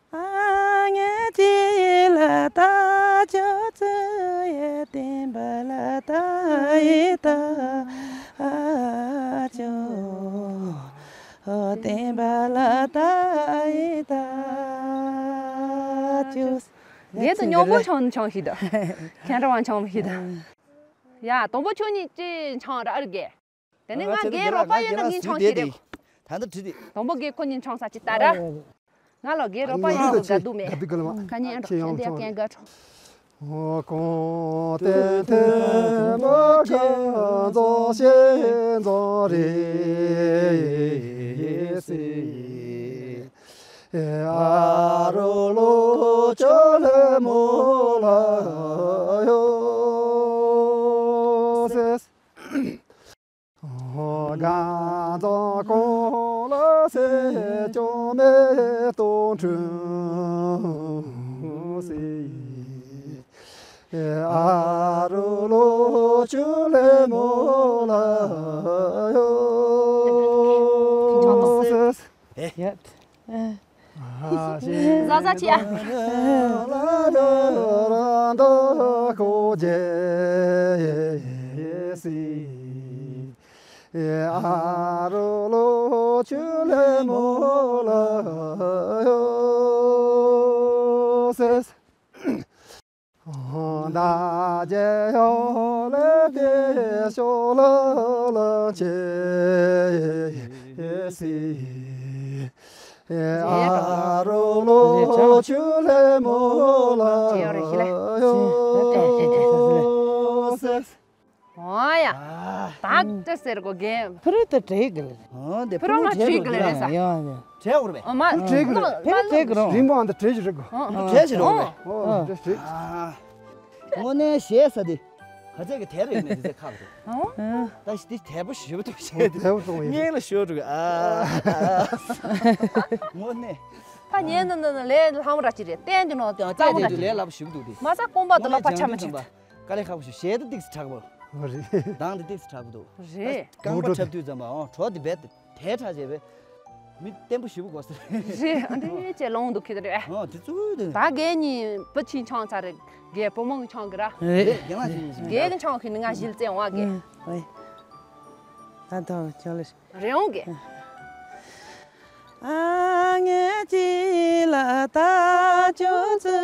ཨ་ངེ་ཅི་ལ་ད་ཅོ་ཙི་ཡེ་ཏིན་པ་ལ་ད་ཡི་ད་ཨ་ཅོ་ཨོ་ཏིན་པ་ལ་ད་ཡི་ད་ཅོ། ངས་ད་སྙོམས་པོ་ཆང་ཆང་ཞིག་ད། ཁྱེད་རང་ཆང་མི་ཞིག་ད། ཡ་དང་པོ་ཁྱོད་གཉིས་ཅི་ཆང་ར་ཨར་གེ། དེ་ནས་ང་རྒན་རོགས་པ་ཡོད་ན་ངས་ཆང་ཞིག་རེད། ད་ལྟ་བྲིས་ཏེ། དང་པོ་རྒན་ཁོ་གཉིས་ཆང་ས་ཅི་ལྟ་ར། ང་ལ་རྒན་རོགས་པ་ཡོད་ན་དགའ་སྡུག་མེད། ཁ་ཉིན་ཨེ་འགྲོ་ཁྱེད་ཡང་དེ་ཆང་རྐྱེན་དགའ་འཕྲོ། ཨོ་ཀོང་ཏེ་ཐེ་མ་ཀ་ཛོ་ཤེ་ཛོ་རེ་སི། ཨ་རོ་ལོ་ཅོ་ལེ་མོ་ལ་ཡོ་སེ། གང་ཙོ་ཀོ་ལ་སེ་ཅོ་མེ་ཏོ་ཁྲུན་སི། ཨ་རོ་ལོ་ཅུ་ལེ་མོ་ལ་ཡོ་སེ། ཟ་ཟ་ཆི་ཨ། ཨ་རོ་ལོ་ཅུ་ལེ་མོ་ལ་ཡོ་སེ། ད་ཇེ་ཡོ་ལེ་ཏེ་ཤོ་ལ་ལ་ཅེ་སི། ཨ་རོ་ལོ་ཅུ་ལེ་མོ་ལ་ཡོ་སེ། ཨོ་ཡ། ད་ཏི་ཟེར་གོ་གེ། ཕི་རོ་ཏི་བྲེག་གི་ལེ། ཨོ་དེ་ཕི་རོ་ང་བྲེག་གི་ལེ་རེད་ས། ཡ་ཡ། བྲེག་གོ་རེད་པས། ཨོ་མ། ཕི་རོ་བྲེག་གི་རེད། ཕི་རོ་བྲེག་གི་རེད། རིང་པོ་ཨ་འདི་བྲེག་གི་རེད་གོ། ཨོ་བྲེག་གི་རེད་པས། ཨོ་དེ་བྲེག། དངོས་གནས་ཞེས་ས་དེ། ཁ་ཚད་ཀྱི་དེ་རེད་ནས་དེ་ཚེ་ཁག་རེད། ཨོ། ད་ཞི་དེ་དལ་པོ་ཞེ་པོ་འདུག་བཤད་དེ། དལ་པོ་སོང་བ་ཡིན། ངས་ལ་ཤོར་འགྲོ་གི་ཨ། དངོས་གནས། ད་ཉན་ནི་འདི་ནི་ལས་ལྷག་མོ་ར་ཅི་རེད་བསྟན་གྱི་ནོ་དེ་ཨ་ཙག་མོ་ར་ཅི་ལས་རེད། ལབ་ཞུ་འདུག་དེ། མ་ས་ཀོང་པ་དུ་ལག་པ་ཆ་མི་ཆོད། དཀའ་ལས་ཁག་པོ་ཞིག་ཞེ་ད་ཏིག་སི་དྲག་པོ། ཨོ་རེད། མདང་དེ་ཏིག་སི་དྲག་པོ་འདུག་རེད། རྐང་པ་འཁྲབ་དུས་ཙམ་པ་ཨོ་གྲོགས་དེ་རྦད་དེ་དྲག་བྱས་པས། མི་བརྟན་པོ་ཞེ་པོ་དགོས་ས་རེད། རེད། ཨ་འདི་ཅེ་ལོང་འདུག་ཁྱེད་རེད། ཨོ་དེ་ཚུལ་དེ། ད་རྒན་གཉིས་བུ་ཆིང་ཆང་ཚ་རེད། རྒན་བུ་མོ་གི་ཆང་གི་ར། རེད་རྒན་ལགས་ཆིང་ཆིང་། རྒན་གི་ཆང་གི་ནི་ང་ཞིལ་བཙན་བ་རྒན། ཨོ་ཨེ། ད་ཐོག་ཅོ་ལེ། རེད་འོང་གི། ཨ་ངེ་ཅི་ལ་ད་ཅོ་ཙི་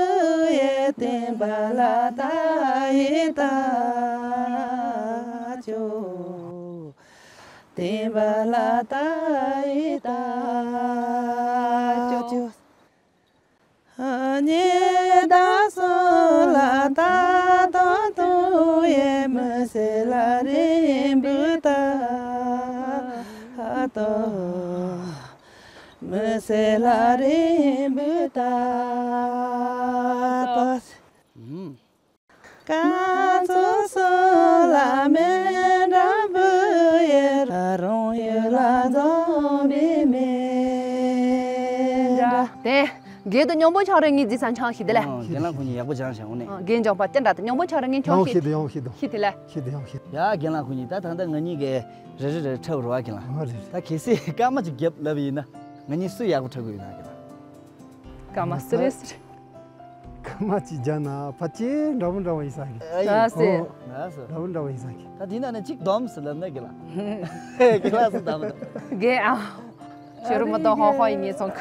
ཡེ་ཏིན་པ་ལ་ད་ཡི་ད་ཅོ། ཏིན་པ་ལ་ད་ཡི་ད་ཅོ། ཉི་ཟླ་སོ་ལ་ད་དོ་དོ་ཡེ་མི་སེ་ལ་རིང་བུ་ད་དོ། མི་སེ་ལ་རིང་བུ་ད་དོ། ཀ་ཙོ་སོ་ལ་མེ་འདྲ་བུ་ཡེ་ར་རོང་ཡུལ་ལ་འཛོམས་པའི་མེ་འདྲ། དེ། རྒན་དང་སྙོམས་པོ་ཆང་རེ་ངའི་རྗེས་སུ་ཆང་ཞིག་དེ་ལས། ཨ་རྒན་ལགས་ཁོང་གཉིས་ཡག་པོ་སྦྱངས་བྱུང་ནས། ཨ་རྒན་སྦྱངས་པ་ཅི་འདྲ་དང་སྙོམས་པོ་ཆང་རེ་ངས་ཆང་ཡང་ཞིག་ཤི་དུ་ཡང་ཤི་དུ། ཤི་དེ་ལས། ཤི་དུ་ཡང་ཤི་དུ། ཡ་རྒན་ལགས་ཁོང་གཉིས་ད་ད་ལྟ་ང་གཉིས་ཀས་རེ་རེ་རེ་འཁྲབ་རོགས་རྒན་ལགས། ཨ་རེད། ད་གལ་སྲིད་སྐར་མ་ཅིག་བརྒྱབ་ལབ་ཡིན་ན་ང་གཉིས་སུ་ཡག་པོ་འཁྲབ་དགོས་ཡིན་ན་རྒན་ལགས། སྐར་མ་སུ་རེད་སུ་རེད། ཁ་ མ་ཅིག་རྒྱ་ན་ཕ་ཅེ་འདྲ་པོ་འདྲ་པོ་ཡིན་ས་གི། ཨ་ཡིན། ཨ་སེ། ཨོ། ལགས་སོ། འདྲ་པོ་འདྲ་པོ་ཡིན་ས་གི། ད་དེ་ན་ནི་གཅིག་སྡོམ་སི་ལབ་ན་གི་ལ། གི་ལ་སི་སྡོམ་སྡོམ། གི་ཨ། ཤོ་རུ་མ་དོ་ཧོ་ཧོ་ཡིན་ངེས་སོང་།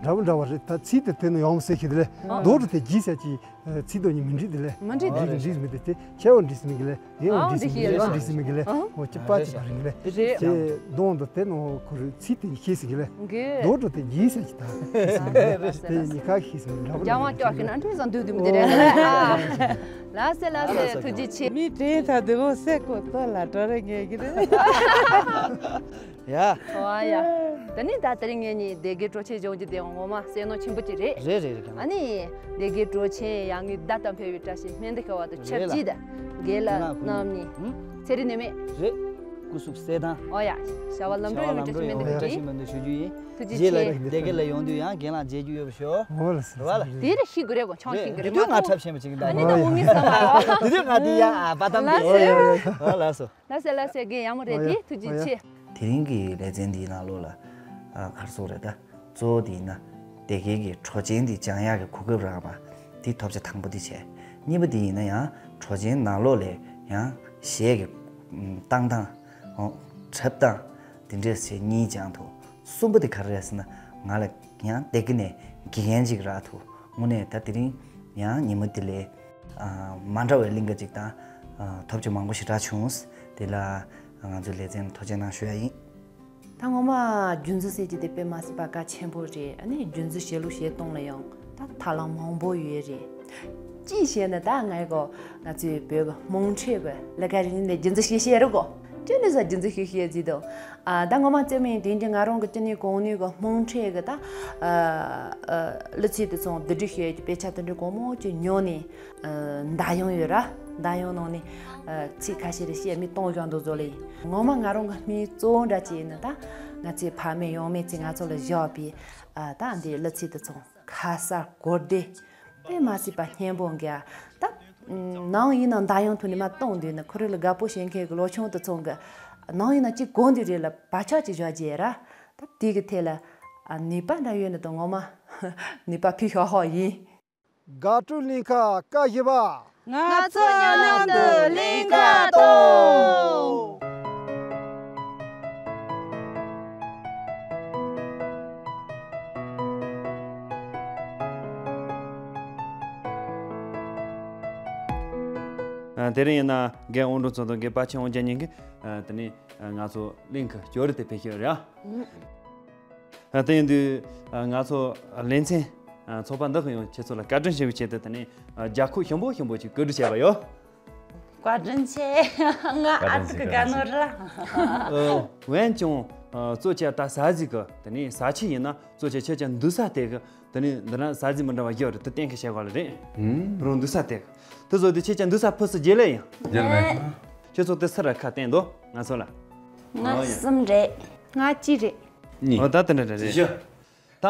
འདྲ་པོ་འདྲ་པོ་རེད། ད་ཚིག་དེ་དེ་ནི་ཡོང་སེ་ཁྱེད་དེ་ལས་ཨ། རྡོ་རུ་དེ་གྱིས་ས་ཅི། ཚིག་དོན་གཉིས་མི་འགྲིག་དེ་ལས། མི་འགྲིག་དེ། འགྲིག་འགྲིག་མི་འདུག་དེ་ཆེ་བ་འགྲིག་སི་མི་གི་ལས། ཡེ་བ་ཨ་འགྲིག་སི་མི་གི་ལས། འགྲིག་སི་མི་གི་ལས། ཨ། འོ་ཅི་པ་ཅི་པ་རིང་གི་ལས། རེད། དེ་གདོང་དུ་དེ་ནོ་ཁུ་རུ་ཚིག་དེ་ཤེས་སི་གི་ལས། གི། རྡོ་རུ་དེ་གྱིས་ས་ཅི་ད། དེ་གཉིས་ཀ་ཤེས་སི་མི་འདྲ་པོ་རྒྱ་མ་ཀྱོག་གི་ན་འདྲུ་ཟང་དུ་དུ་མི་དེ་རེད། ལ་སེ་ལ་སེ་ཐུགས་རྗེ་ཆེ། མི་དྲན་ཐ་དེ་བོ་སེ་ཀོ་ཏོ་ལ་ཏོ་རེ་ངེས་གི་རེད། ཡ། ཨོ་ཡ། ད་ནི་ད་དེ་རིང་ངེད་གཉིས་སྡེ་དགེ་སྤྲོ་ཆེན་ལྗོངས་ཀྱི་སྡེ་ངོ་མ་བསོད་ནམས་ཆེན་པོ་ཅིག་རེད། རེད་རེད་རེད། ཨ་ནི་སྡེ་དགེ་སྤྲོ་ཆེན་ཡ་ངའི་བརྡ་དང་ཕེ་བའི་བཀྲ་ཤིས་སྨན་འདི་ཁ་བ་དུ་ཆབ་ཀྱི་ད་དགེ་ལ་རྣམ་གཉིས་ཚེ་རིང་ནུས་མེད། རེད། སྐུ་གཟུགས་གསལ་ཐང་། ཨོ་ཡ། བྱ་བ་ལམ་འགྲོ་ཡོང་བའི་བཀྲ་ཤིས་སྨན་འདི་ཞུ་རྒྱུ་ཡིན། ཐུགས་རྗེ་ཆེ། རྗེས་ལ་སྡེ་དགེ་ལ་ཡོང་དུས་ཡང་རྒན་ལགས་མཇལ་རྒྱུ་ཡོད་པ་ཞུ། ཨོ་ལ་སི་རེད་བ་ལ། དེ་རེ་ཤི་དགོས་རེད་གོ་ཆང་ཤི་དགོས་རེད། དེ་དུས་ང་ཁྲབ་ཆེན་པོ་ཅིག་ད་ཨ་ནི་ད་འུ་ངི་ས་མ། དེ་དུས་ང་དེ་ཡ་ཨ་པ་དམ་དེ། ཨོ་ལ་སོ། ལ་སེ་ལ་སེ་དགེ་ཡ་མོ་རེད། དེ་ཐུགས་རྗེ་ཆེ། དེ་རིང་གི་ལེ་ཚན་འདིའི་ནང་ལོགས་ལ་ཨ་ག་རེ་ཟེར་དགོས་རེད། ད་གཙོ་བོ་དེ་ཡིན་ན་སྡེ་དགེ་གི་གྲོ་ཆེན་འདི་སྦྱང་ཡག་གི་གོ་སྐབས་རག་པ་དེ་ཐོབ་བྱ་དང་པོ་དེ་བྱས། གཉིས་པ་དེ་ཡིན་ན་ཡང་གྲོ་ཆེན་ནང་ལོགས་ལས་ཡང་གཞས་ཀྱི་བཏང་སྟངས་འཁྲབ་སྟངས་དེ་འདྲས་བྱས་གཉིས་སྦྱང་ཐུབ། གསུམ་པ་དེ་ག་རེ་རེད་ཟེར་ན་ང་ལ་ཡང་སྡེ་དགེ་ནས་དགེ་རྒན་ཅིག་རག་ཐུབ། དངོས་གནས་ད་དེ་རིང་ཡང་ཉིན་མོ་དེ་ལས་མ་འདྲ་བའི་གླིང་ག་ཅིག་དང་ཐོབ་བྱ་མང་པོ་ཞེ་དྲག་བྱུང་། དེ་ལ་ང་ཚོའི་ལེ་ཚན་ཐུགས་རྗེ་གནང་ཞུ་ཡ་ཡིན། ད་ངོ་མ་རྒྱུན་འཛིན་ཟེར་གྱི་དེ་དཔེ་མ་སྲིད་པ་གལ་ཆེན་པོ་རེད། ཨ་ནི་རྒྱུན་འཛིན་བྱེད་ལུགས་བྱེད་སྟངས་ལ་ཡང་ད་ཐབས་ལམ་མང་པོ་ཡོད་རེད། ཅིའི་ཕྱིར་ན་ད་ངའི་གོ་ང་ཚོའི་བོད་ཀྱི་དམངས་ཁྲོད་ཀྱི་ལས་ཀ་རིག་གནས་རྒྱུན་འཛིན་བྱེད་ཤེས་རེད་གོ། ཅི་ནས་ས་རྒྱུན་འཛིན་བྱེད་ཤེས་ཟིག་དང་། ཨ་ད་ངོ་མ་རྩེད་མོ་ཡིན་དེ་འདྲ་ང་རང་གི་ཅི་ནས་གོང་ནས་གི་དམངས་ཁྲོད་ཀྱི་ད་ཨ་གླུ་ཚིག་དེ་ཚོ་བསྡུ་སྒྲིག་བྱེད་ཀྱི་དཔེ་ཆ་དེ་འདྲ་གོང་མོ་ཅིག་ཉོ་ནས། ཨ་འདར་ཡོང་ཡོད་ར། འདར་ཡོང་ནང་ནས་ཨ་ཚིག་ཁ་ཤས་རེ་བཤད་མི་གཏོང་བཞག་འདུག་བཟོ་ལེ་ཡིན། ངོ་མ་ང་རང་གི་སྨན་གཙོ་བོ་འདྲ་ཅིག་ཡིན་ན་ད་ང་ཚོའི་ཕ་མེས་ཡང་མེས་ཚོས་ང་ཚོ་ལ་བཞག་པའི་ཨ་ད་འདི་གླུ་ཚིག་དེ་ཚོ་ཁ་གསལ་གོ་བདེ་དཔེ་མ་སྲིད་པ་སྙན་པོ་འགའ་ད་ནང་ཡིན་ན་འདར་ཡོང་ཐུབ་ནས་མ་གཏོང་འདུག་ན་ཁོ་རང་ལ་དགའ་པོ་བྱེད་མཁན་གྱི་ལོ་ཆུང་དེ་ཚོ་གི་ནང་ཡིན་ན་གཅིག་གོ་འདུག་རེད་ལ་བག་ཆགས་ཅིག་བཞག་རྒྱུ་ཡ་ར། ད་དེ་གི་ཐད་ལ་ཨ་ནུས་པ་འདྲ་ཡོད་ན་ད་ངོ་མ་ནུས་པ་ཕུལ་ཤོག་ཧོ་ཡིན། དགའ་སྤྲོའི་གླིང་ག་སྐབས་བཞི་པ། ང་ཚོ་མཉམ་དུ་གླིང་ག་གཏོང་། ཨ་དེ་རིང་ཡིན་ན་རྒན་དབང་སྒྲོན་མཚོ་དང་རྒན་དཔའ་ཆེན་དབང་རྒྱལ་གཉིས་ཀྱིས་ཨ་དེ་ནས་ང་ཚོ་གླིང་ག་སྐྱོར་དེ་ཕེབས་ཤོག་རེད་ཨ། ཨ་དེ་ཡིན་དུས་ང་ཚོ་ལེ་ཚན་ཚོགས་པ་འདི་གི་ཡང་ཁྱེད་ཚོ་ལ་བཀའ་དྲིན་ཆེ་བའི་ཆེད་དུ་དེ་ནས་རྒྱབ་ཁུག་ཞིམ་པོ་ཞིམ་པོ་ཅིག་བཀོད་སྒྲིག་བྱས་པ་ཡོད། བཀའ་དྲིན་ཆེ། ང་ཨ་ཙི་གི་དགའ་ནོར་ལ། འོན་ཀྱང་གཙོ་ཆེ་ད་ཟ་ཟིག་གི་དེ་ནས་ཟ་ཆས་ཡིན་ན་གཙོ་ཆེ་ཁྱེད་ཅག་འདུག་ས་དེ་གི་དེ་ནས་འདི་ན་ཟ་ཟིག་མི་འདྲ་བ་ཡོད་རེད་དེ་གཏན་འཁེལ་བྱས་གོ་ལ་རེད། རང་འདུག་ས་དེ་གི་དེ་བཟོ་དུས་ཁྱེད་ཅག་འདུག་ས་ཕུ་སུ་རྗེས་ལས་ཡིན། རྗེས་ལས། ཁྱེད་ཚོ་དེ་སུ་ར་ཁ་བསྟན་འདུག་ང་ཚོ་ལ། ང་གསུམ་རེད། ང་གཅིག་རེད། གཉིས། ཨོ་ད་དེ་འདྲ་རེད། བཞི། ད་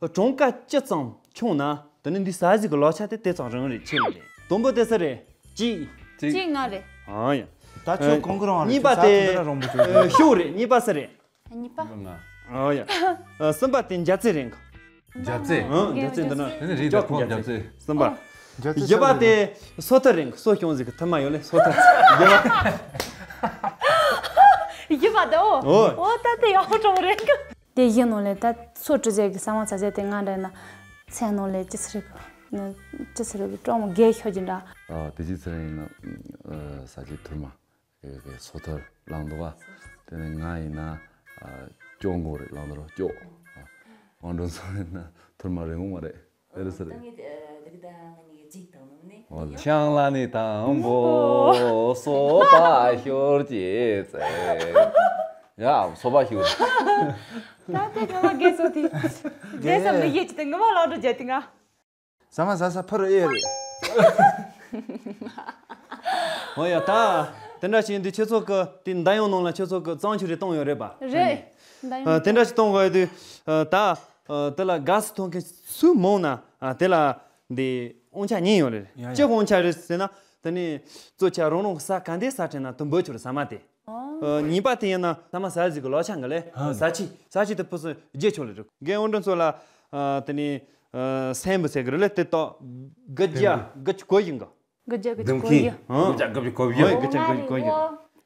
གྲངས་ཀ་ཅི་ཙམ་ཆུང་ན་དེ་ནི་འདི་ཟ་ཟིག་གི་ལོ་ཆ་དེ་དེ་ཙམ་རིང་རེད་ཆེ་བ་རེད། དང་པོ་དེ་སུ་རེད། གཅིག་གཅིག་ང་རེད། ཨ་ཡ། ད་ཁྱོད་གང་གི་རང་རེད། གཉིས་པ་དེ་ཁྱོད་ཟ་ཐུབ་འདི་ར་རོང་པོ་ཁྱོད་རེད། ཤོག་རེད། གཉིས་པ་སུ་རེད། གཉིས་པ། ང་། ཨ་ཡ། གསུམ་པ་དེ་འཇའ་ཚེ་རིང་། འཇའ་ཚེ། ཨང་འཇའ་ཚེ་འདི་ན་དེ་ནི་རེད། ད་ཁོང་འཇའ་ཚེ། གསུམ་པ། འཇའ་ཚེ་བཞི་པ་དེ་སོ་ཐར་རིང་སོ་ཤོང་ཟིག་གི་ཐུར་མ་ཡོད་ལེ་སོ་ཐར། བཞི་པ། བཞི་པ་དེ་ཨོ། ཨོ། ཨོ་ད་དེ་ཡག་པོ་བྱུང་རེད། དེ་བཞི་ནང་ལས་ད་སོ་བྲི་ཟེར་གི་ས་མ་ཚ་ཟེར་དེ་ང་འདྲ་ན་ཚན་ནང་ལས་ཅི་ཚི་རེད་གི་ཅི་ཚི་རེད་གི་ཀྲོང་མོ་རྒས་ཤོར་གྱི་འདྲ། ཨ་དེ་ཅི་ཚི་རེད་ཡིན་ན་ས་ཆའི་ཐུར་མ། ཨེ་ཨེ་སོ་ཐར་བླངས་འདུག་ག་དེ་ནས་ང་ཡིན་ན་ཨ་སྐྱོ་མགོ་རེད་བླངས་འདུག་རོ་སྐྱོ། ཨ་དབང་སྒྲོན་ཚང་ཡིན་ན་ཐུར་མ་རིང་མོ་མ་རེད། དེ་རེད་ས་རེད། ད་ངས་ཨ་ལི་ཀི་ད་ང་གཉིས་ཀྱི་གཅིག་དང་ནོ་ནི། ཨོ་ལེ། ཤང་ལ་ནི་དང་པོ་སོ་པ་ཤོར་གྱི་ཚེ། ཡ་སོ་པ་ཤོར། ད་དེ་ངོ་མ་རྒས་སོ་དེ། རྒས་སམ་མི་རྒས་ཀྱི་དེ་ངོ་མ་ལོག་འགྲོ་རྒྱ་དེ་ང་། ཟ་མ་ཟ་ས་ཕ་རུ་ཨེ་རེད། ཨོ་ཡ་ད། དེ་འདྲ་ཞིག་ཡིན་དུས་ཁྱེད་ཚོ་གི་དེ་མདའ་ཡོང་ནང་ལ་ཁྱེད་ཚོ་གི་གཙང་ཆུ་རེ་གཏོང་ཡོད་རེད་པ། རེད། མདའ་ཡོང་ཨ་དེ་འདྲ་ཞིག་གཏོང་དགོས་ཡོད་དུས་ཨ་ད་ཨ་དེ་ལ་དགའ་སུ་ཐོན་མཁན་སུ་མང་ན་ཨ་དེ་ལ་འདི་དབང་ཆ་གཉིས་ཡོད་རེད། ཡ་ཡ། ཅི་དབང་ཆ་རེད་ཟེར་ན་དེ་ནི་གཙོ་ཆེ་རང་རང་གི་ས་ག་འདི་ས་ཁྲེན་ན་དུ་འབོད་ཆོག་རེད་ཟ་མ་དེ། ཨོ། ཨ་གཉིས་པ་དེ་ཡིན་ན་ས་མ་ཟ་ཟིག་གི་ལོ་ཆ་འགའ་ལས་ཧ། ཟ་ཆི་ཟ་ཆི་དུ་ཕུ་སུ་རྗེ་ཆོག་ལེ་རེད། རྒན་དབང་སྒྲོན་ཚོ་ལ་ཨ་དེ་ནི། ཨ་སེམས་པ་ཟེར་གི་རེད་ལེ། དེ་ཏོ་དགུ་བརྒྱ་དགུ་བཅུ་གོ་བཞི་འགའ། དགུ་བརྒྱ་དགུ་བཅུ་གོ་བཞི། ཨང་། དགུ་བརྒྱ་དགུ་བཅུ་གོ་བཞི། ཨོ་དགུ་བརྒྱ་དགུ་བཅུ་གོ་བཞི།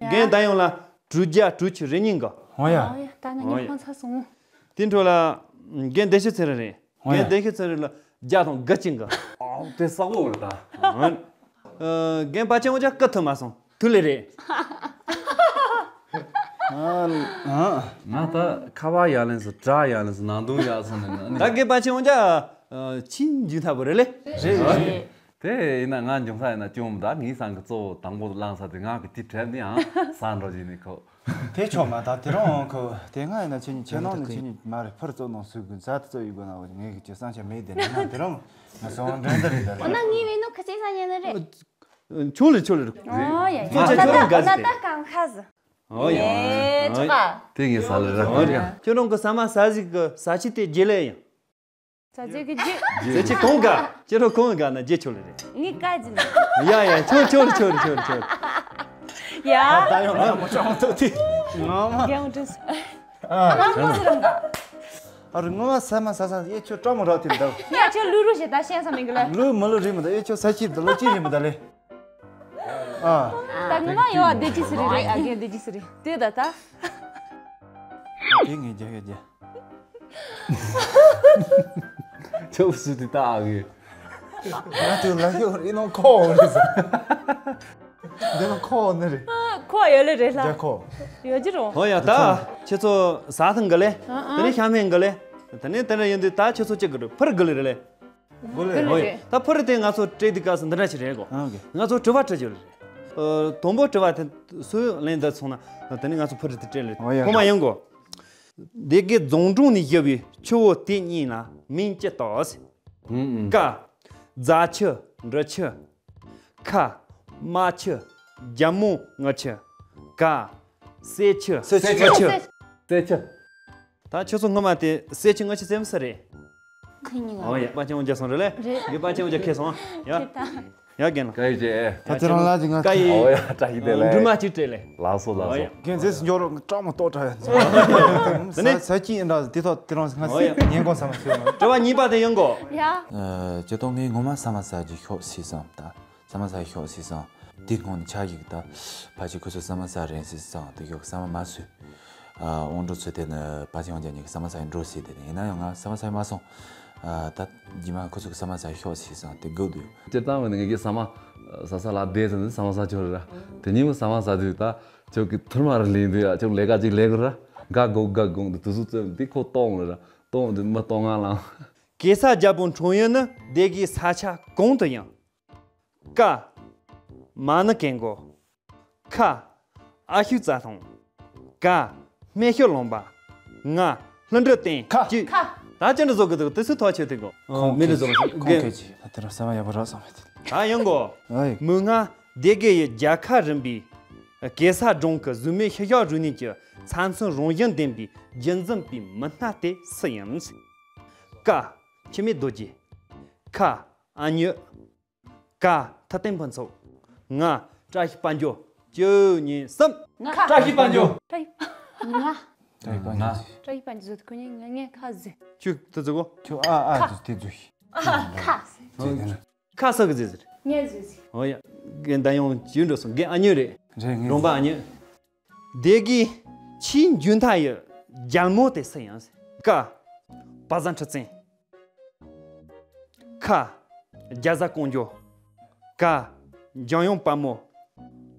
རྒན་ད་ཡོང་ལ་དྲུག་བརྒྱ་དྲུག་ཅུ་རེ་གཉིས་འགའ། ཨོ་ཡ། ཨོ་ཡ། ད་ང་ཨོ་ཡ། གཉིད་ཁང་ཚ་སོང་། དེ་འཕྲོ་ལ་རྒན་བདེ་ཤེས་ཚེ་རིང་རེད། ཨོ་ཡ། རྒན་བདེ་ཤེས་ཚེ་རིང་ལ་བརྒྱ་དང་དགུ་བཅུ་འགའ། ཨོ་དེ་ས་འོག་རེད་ད། ཨོ། ཨ་རྒན་པ་ཆེན་འོ་ཅག་སྐུ་ཐུབ་མ་སོང་། དུ་ལེ་རེད། ང་ད་ཁ་བ་ཡ་ལན་སུ་དྲ་ཡ་ལན་སུ་ནང་དུང་ཡ་སོང་ནས་ན་ད་རྒན་པ་ཆེན་འོ་ཅག་ཆིན་འཇུ་ཐབས་རེད་ལེ། རེད་རེད། དེ་ཡིན་ན་ང་འབྱུང་ས་ཡིན་ན་ཅུང་ད་ངའི་སང་གི་གཙོ་བོ་དང་པོ་བླངས་ས་དེ་ང་གི་དེ་དྲན་ནི་ཨང་ས་འགྲོ་བཞིན་ནི་ཁོ། དེ་ཆོག་མ་ད་དེ་རང་ཁོ་དེ་སྔ་ཡིན་ན་ཆེ་ཉིད་ཆེ་ནང་ནས་ཆེ་ཉིད་མ་རེད་ཕར་ཙོ་ནང་སུ་གི་ཛ་ཏི་ཙོ་ཡི་དགོས་ན་འོ་ངས་གི་ཅི་སང་ཆ་མེད་དེ་ན་དེ་རང་ང་སོང་འདྲེན་ད་རེད་ད་འོ་ན་རེད། ངའི་བེ་ནོ་ཁ་ཆེ་ས་ཉན་ན་རེད། ཆུང་ལེ་ཆུང་ལེ་རུ། ཨོ་ཡ་ཡ། ཁྱོད་ཆ་ཁྱོད་རང་དགའ་ཟེར་ཏེ། ཁ་ཟ། ཨོ་ཡ། ཨེ་ཆོག་ག་དེ་ངས་ས་ལེ་ར་ཨོ་ཡ། ཁྱོད་རང་གི་ཟ་མ་ཟ་ཟིག་གི་ཟ་ཆི་དེ་རྗེས་ལེ་ཡང་། ཟ་ཆི་གི་རྗེས། ཟ་ཆི་གང་ག་ཁྱོད་རང་གང་ག་ན་རྗེས་ཆོག་ལེ་རེད། ངས་ག་ཇི་ན། ཡ་ཡ་ཆོག་ཆོག་ཆོག་ཆོག་ཆོག་ཡ། ད་ཡང་ལ་མོ་ཅང་ཐོག་དེ། ངོ་མ། རྒན་འདྲེས། ཨ་རེ་ངོ་མ་ཟ་མ་ཟ་ས་ཡེ་ཁྱོད་སྤྲང་མོ་རག་དེ་འདྲ། ངས་ཁྱོད་ལུས་རུ་ཞེ་ད་ཤེས་ས་མིན་གི་ལ། ལུས་མི་ལུས་རེད་མི་ད་ཡེ་ཁྱོད་ས་ཁྱིར་ད་ལོ་ཅི་རེད་མི་ད་ལེ། ཨ། ད་ངོ་མ་ཡོ་ཨ་བདེ་ཅི་སི་རི་རེད་ཨ་རྒན་བདེ་ཅི་སི་རི་དེ་ད་ད། དེ་ངས་རྒྱ་ག་རྒྱ། ཁྱོད་སུ་དེ་ད་ཨ་གི། ང་དུ་ལ་ཡོ་རི་ནོ་ཁོ་རེད་ཟ། འདི་ནི་ཁོ་ནི་རེད། ཁོ་ཡོད་ལེ་རེད་ལ། རྒྱ་ཁོ། ཡོད་ཀྱི་རུང་། ཧོ་ཡ་ད། ཁྱེད་ཚོ་ཟ་ཐང་གི་ལེ། ཨ་ཨ། དེ་ནས་ཤ་མེན་གི་ལེ། དེ་ནས་དེ་འདྲ་ཡིན་དུས་ད་ཁྱེད་ཚོ་གཅིག་གི་རུ་ཕུར་གི་ལེ་རེད་ལེ། གོ་ལེ། ཧོ་ཡ་ད་ཕུར་དེ་ང་ཚོ་སྤྲད་དུས་སྐབས་སུ་འདི་འདྲ་ཞིག་རེད་གོ། ཨ་གི། ང་ཚོ་དྲི་བ་དྲི་རྒྱུ་རེད། ཨ་དང་པོ་དྲི་བ་དེ་སུ་ལན་འདི་སོང་ན་དེ་ནས་ང་ཚོ་ཕུར་དེ་སྤྲད་ལེ། ཧོ་ཡ། ཁོ་མ་ཡོང་གོ། སྡེ་དགེ་རྫོང་གྲོང་ནས་བཞུར་བའི་ཆུ་བོ་དེ་གཉིས་ལ་མིང་ཅི་བཏགས། ཨུམ་ཨུམ། ཀ། རྫ་ཆུ། འབྲི་ཆུ། ཁ། རྨ་ཆུ། རྒྱ་མོ་ངུ་ཆུ། ག། གསེར་ཆུ། གསེར་ཆུ། གསེར་ཆུ། གསེར་ཆུ། ད་ཁྱོད་ཚོ་སྔོན་མ་དེ་གསེར་ཆུ་ངུ་ཆུ་ཟེར་མི་ས་རེད། ཁོ་གཉིས་ང་ཨོ་ཡ་པ་ཅན་འོ་འཇའ་སོང་རེད་ལེ། རེད། ཡ་པ་ཅན་འོ་འཇའ་ཁེ་སོང་ཡ། ཁེ་ད། ཡ་རྒན་ལགས། ག་ཡི་ཅེ། ད་དེ་རང་ལ་ཅི་ང་ཀ་ཡི། ཨོ་ཡ་བཀྲ་ཤིས་བདེ་ལེགས། འབྲུ་མ་ཅིག་སྤྲད་ལེ། ལགས་སོ་ལགས་སོ། རྒན་ཟེར་སུ་འཇོག་རོགས་སྐྲག་མ་གཏོགས་དྲག་ཡ། ད་ནི་ས་ས་ཅི་ཡིན་འདྲ་དེ་ཐོག་དེ་རང་ང་ཨོ་ཡ། ཉན་གོ་ས་མ་ཤེས་ནོ། དྲི་བ་གཉིས་པ་དེ་ཡོང་གོ། ཡ། ཨ་ཅེ་ཏོ་ངས་ངོ་མ་ས་མ་ཟ་རྒྱུ་ཤོག་སི་སམ་ད། ས་མ་ཟ་ཤོག་སི་སམ། དེ་སྔོན་ནས་ཆ་ཞིག་ད། ཕ་ཆེ་ཁོ་ཚོ་ས་མ་ཟ་རན་སི་སམ་དེ་ཡོག་ས་མ་མ་ཟོས། ཨ་དབང་འགྲོ་ཚོས་དེ་ནི་པ་ཆེ་དབང་རྒྱལ་གཉིས་ཀྱི་ས་མ་ཟ་ཡི་འགྲོ་ཟེར་དེ་ནི་ཡིན་ན་ཡང་ང་ས་མ་ཟ་ཡི་མ་སོང་། ཨ་ད་རྗེས་མ་ཁོ་ཚོ་གི་ས་མ་ཟ་ཤོག་ཟེར་སོང་དེ་དགོས་འདུག་སྤྱིར་བཏང་བས་ནི་ངེད་ཀྱི་ས་མ་ཟ་ས་ལ་བསྡད་ཟེར་ནས་ས་མ་ཟ་ཆོག་རེད་ར། དེ་ཉིན་མོ་ས་མ་ཟ་དུས་ད་ཁྱོད་ཀྱི་ཐུར་མ་རུ་ལེན་དུས་ཡ་ཁྱོད་ལས་ཀ་ཅིག་ལས་དགོས་ར། འགའ་དགོས་འགའ་དགོས་འདུག་དུས་ཚོད་བཙོན་འདི་ཁོ་གཏོང་རེད་ར། གཏོང་འདི་མི་གཏོང་ང་ལང་། གེ་སར་རྒྱལ་པོ་འཁྲུངས་ཡུལ་ནི་སྡེ་དགེའི་ས་ཆ་གང་དུ་ཡང་། ཀ། མ་ཎི་གན་གོ། ཁ། ཨ་ཤུ་རྩ་ཐང་། ག། སྨན་ཤོད་ལུང་པ། ང་། ལྷུན་གྲུབ་བསྟན། ཁ། ཅི། ཁ། ད་ཅི་འདྲ་བཟོ་གི་འདུག་དེ་སུ་ཐག་ཆོད་དེ་གོ། ཁོང་མི་འདྲ་བཟོ་གི་ཁོང་གི་ཁེ་ཅི་ད་དེ་རང་ས་མ་ཡག་པོ་རག་སོང་མེད། ད་ཡོང་གོ། ཨོ་ཡེ། མུ་ང་སྡེ་དགེ་ཡི་རྒྱལ་ཁ་རིམ་པའི་གེ་སར་སྒྲུང་གི་གཟུགས་མེད་ཤུལ་བཞག་རིག་གནས་ཀྱི་ས་མཚམས་རང་བཞིན་ལྡན་པའི་རྒྱུན་འཛིན་པའི་མི་སྣ་དེ་སུ་ཡིན། ཀ། འཆི་མེད་རྡོ་རྗེ། ཁ། ཨ་མྱེས། ཀ། ཐུབ་བསྟན་ཕུན་ཚོགས། ང་། བཀྲ་ཤིས་དཔལ་འབྱོར། བཅུ་གཉིས་གསུམ། ང་། བཀྲ་ཤིས་དཔལ་འབྱོར། བཀྲ་ཤིས། ང་། བཀྲ་ཤིས་དཔལ་འབྱོར། བཀྲ་ཤིས་དཔལ་འབྱོར་ཁོ་གཉིས་ང་ངས་ཁ་བཟོས། ཁྱོད་དེ་ཟེར་གོ། ཁྱོད་ཨ་ཨ་ཁ། ཟེར་དེ་བཟོས་ཤིག་ཁ། ཁ་ཟེར་གི་ཟེར། ངས་བཟོས་ཟིག་ཨོ་ཡ། རྒན་ད་ཡོང་ཇུས་འགྲོ་སོང་རྒན་ཨ་མྱེས་རེད། རེད་ངས་རོང་པ་ཨ་མྱེས། སྡེ་དགེའི་ཆེས་མཇུག་མཐའ་ཡི་རྒྱལ་མོ་དེ་སུ་ཡིན། ཀ། པ་ཟན་ཁྲི་བཙན། ཁ། རྒྱ་བཟའ་ཀོང་ཇོ། ག། འཇམ་དབྱངས་དཔལ་མོ།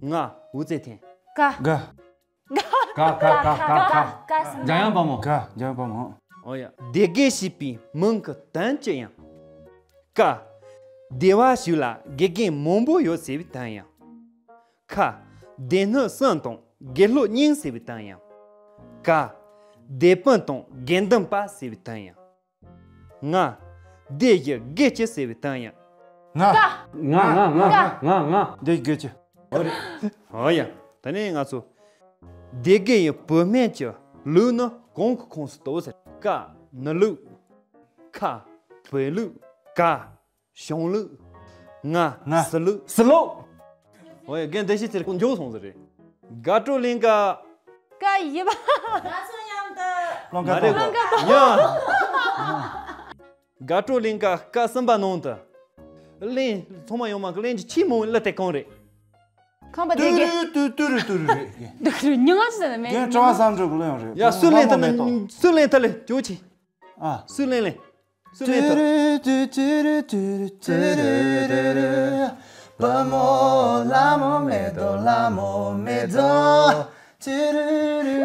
ང་། ཝུ་ཙེ་ཐེན། ཀ། ག། ཀ་ཀ་ཀ་ཀ་ཀ། འཇམ་དབྱངས་དཔལ་མོ། ག། འཇམ་དབྱངས་དཔལ་མོ། ཨོ་ཡ། སྡེ་དགེ་ཞེས་པའི་མིང་གི་དོན་ཅི་ཡིན། ཀ། སྡེ་བ་ཞིག་ལ་དགེ་རྒན་མང་པོ་ཡོད་ཟེར་བའི་དོན་ཡིན། ཁ། སྡེ་སྣོད་གསུམ་དང་དགེ་སློབ་གཉིས་ཟེར་བའི་དོན་ཡིན། ག། སྡེ་དཔོན་དང་དགེ་འདུན་པ་ཟེར་བའི་དོན་ཡིན། ང་། སྡེ་བཞི་དགེ་བཅུ་ཟེར་བའི་དོན་ཡིན། ང་། ང་ང་ང་ང་ང་། སྡེ་དགེ་བཅུ། ཨོ་རེད། ཨོ་ཡ། ད་ནི་ང་ཚོ། སྡེ་དགེ་ཡི་བོད་སྨན་གྱི་ལུགས་ནི་གང་གི་ཁོངས་སུ་གཏོགས་ཟེར། ཀ། ནུ་ལུགས། ཁ། བོད་ལུགས། ག། གཞུང་ལུགས། ང་། ང་། སྲིད་ལུགས། སྲིད་ལུགས། ཨོ་ཡ། རྒན་བདེ་ཤེས་ཚེ་རིང་མགྱོགས་སོང་ཟེར་རེད། དགའ་སྤྲོ་གླིང་ག་ཀ་ཡིབ། ང་ཚོ་མཉམ་དུ། ཀློང་ཀ་མ་རེད་གོ། ཀློང་ཀ་ཡ། དགའ་སྤྲོ་གླིང་ག་སྐབས་གསུམ་པ་ནང་དུ། གླིང་ཚང་མ་ཡོང་མ་གླིང་གི་ཆེས་མང་བའི་གླུ་དེ་གང་རེད། ཁམས་པ་དེ་ཏུ་གི་རུ་ཏུ་ཏུ་རུ་ཏུ་རུ་རེད། ཏུ་རུ་ཉི་མ་ཟེར་ནས་མེད། རྒན་གྲྭ་བ་བསམ་གྲུབ་གི་གླུ་ཡང་རེད། ཡ་སུ་ལེན་ཐ་ལེ་སུ་ལེན་ཐ་ལེ་ཅོ་ཆི། ཨ། སུ་ལེན་ལེན། སུ་ལེན་ཐ། ཏུ་རུ་ཏུ་རུ་ཏུ་རུ་ཏུ་རུ་རུ་རུ། བ་མོ་ལ་མོ་མེ་ཏོག་ལ་མོ་མེ་ཏོག་ཏུ་རུ་རུ་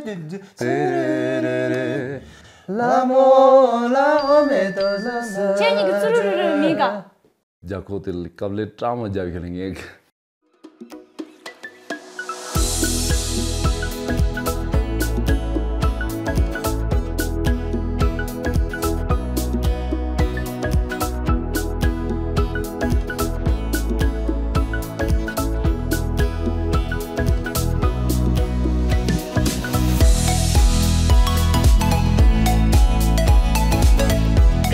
ཏུ་རུ་ཏུ་རུ་རུ་རུ། ལ་མོ་ལ་མོ་མེ་ཏོག་ལ་ལ། ཁྱེད་གཉིས་ཀྱི་ཙུ་རུ་རུ་རུ་མིན་ག། རྒྱ་ཁོག་དེ་ལ་དཀའ་ལས་སྤྲང་མོ་རྒྱབ་ཤེས་ལ་ངས།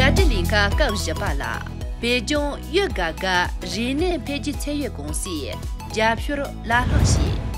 དགའ་སྤྲོ་གླིང་ག་སྐབས་བཞི་པ་ལ། བོད་ལྗོངས་ཡུལ་དགའ་དགའ་རིག་གནས་འཕེལ་རྒྱས་ཚད་ཡོད་ཀུང་སིའི་རྒྱབ་སྐྱོར་ལ་ལྷག་བྱས།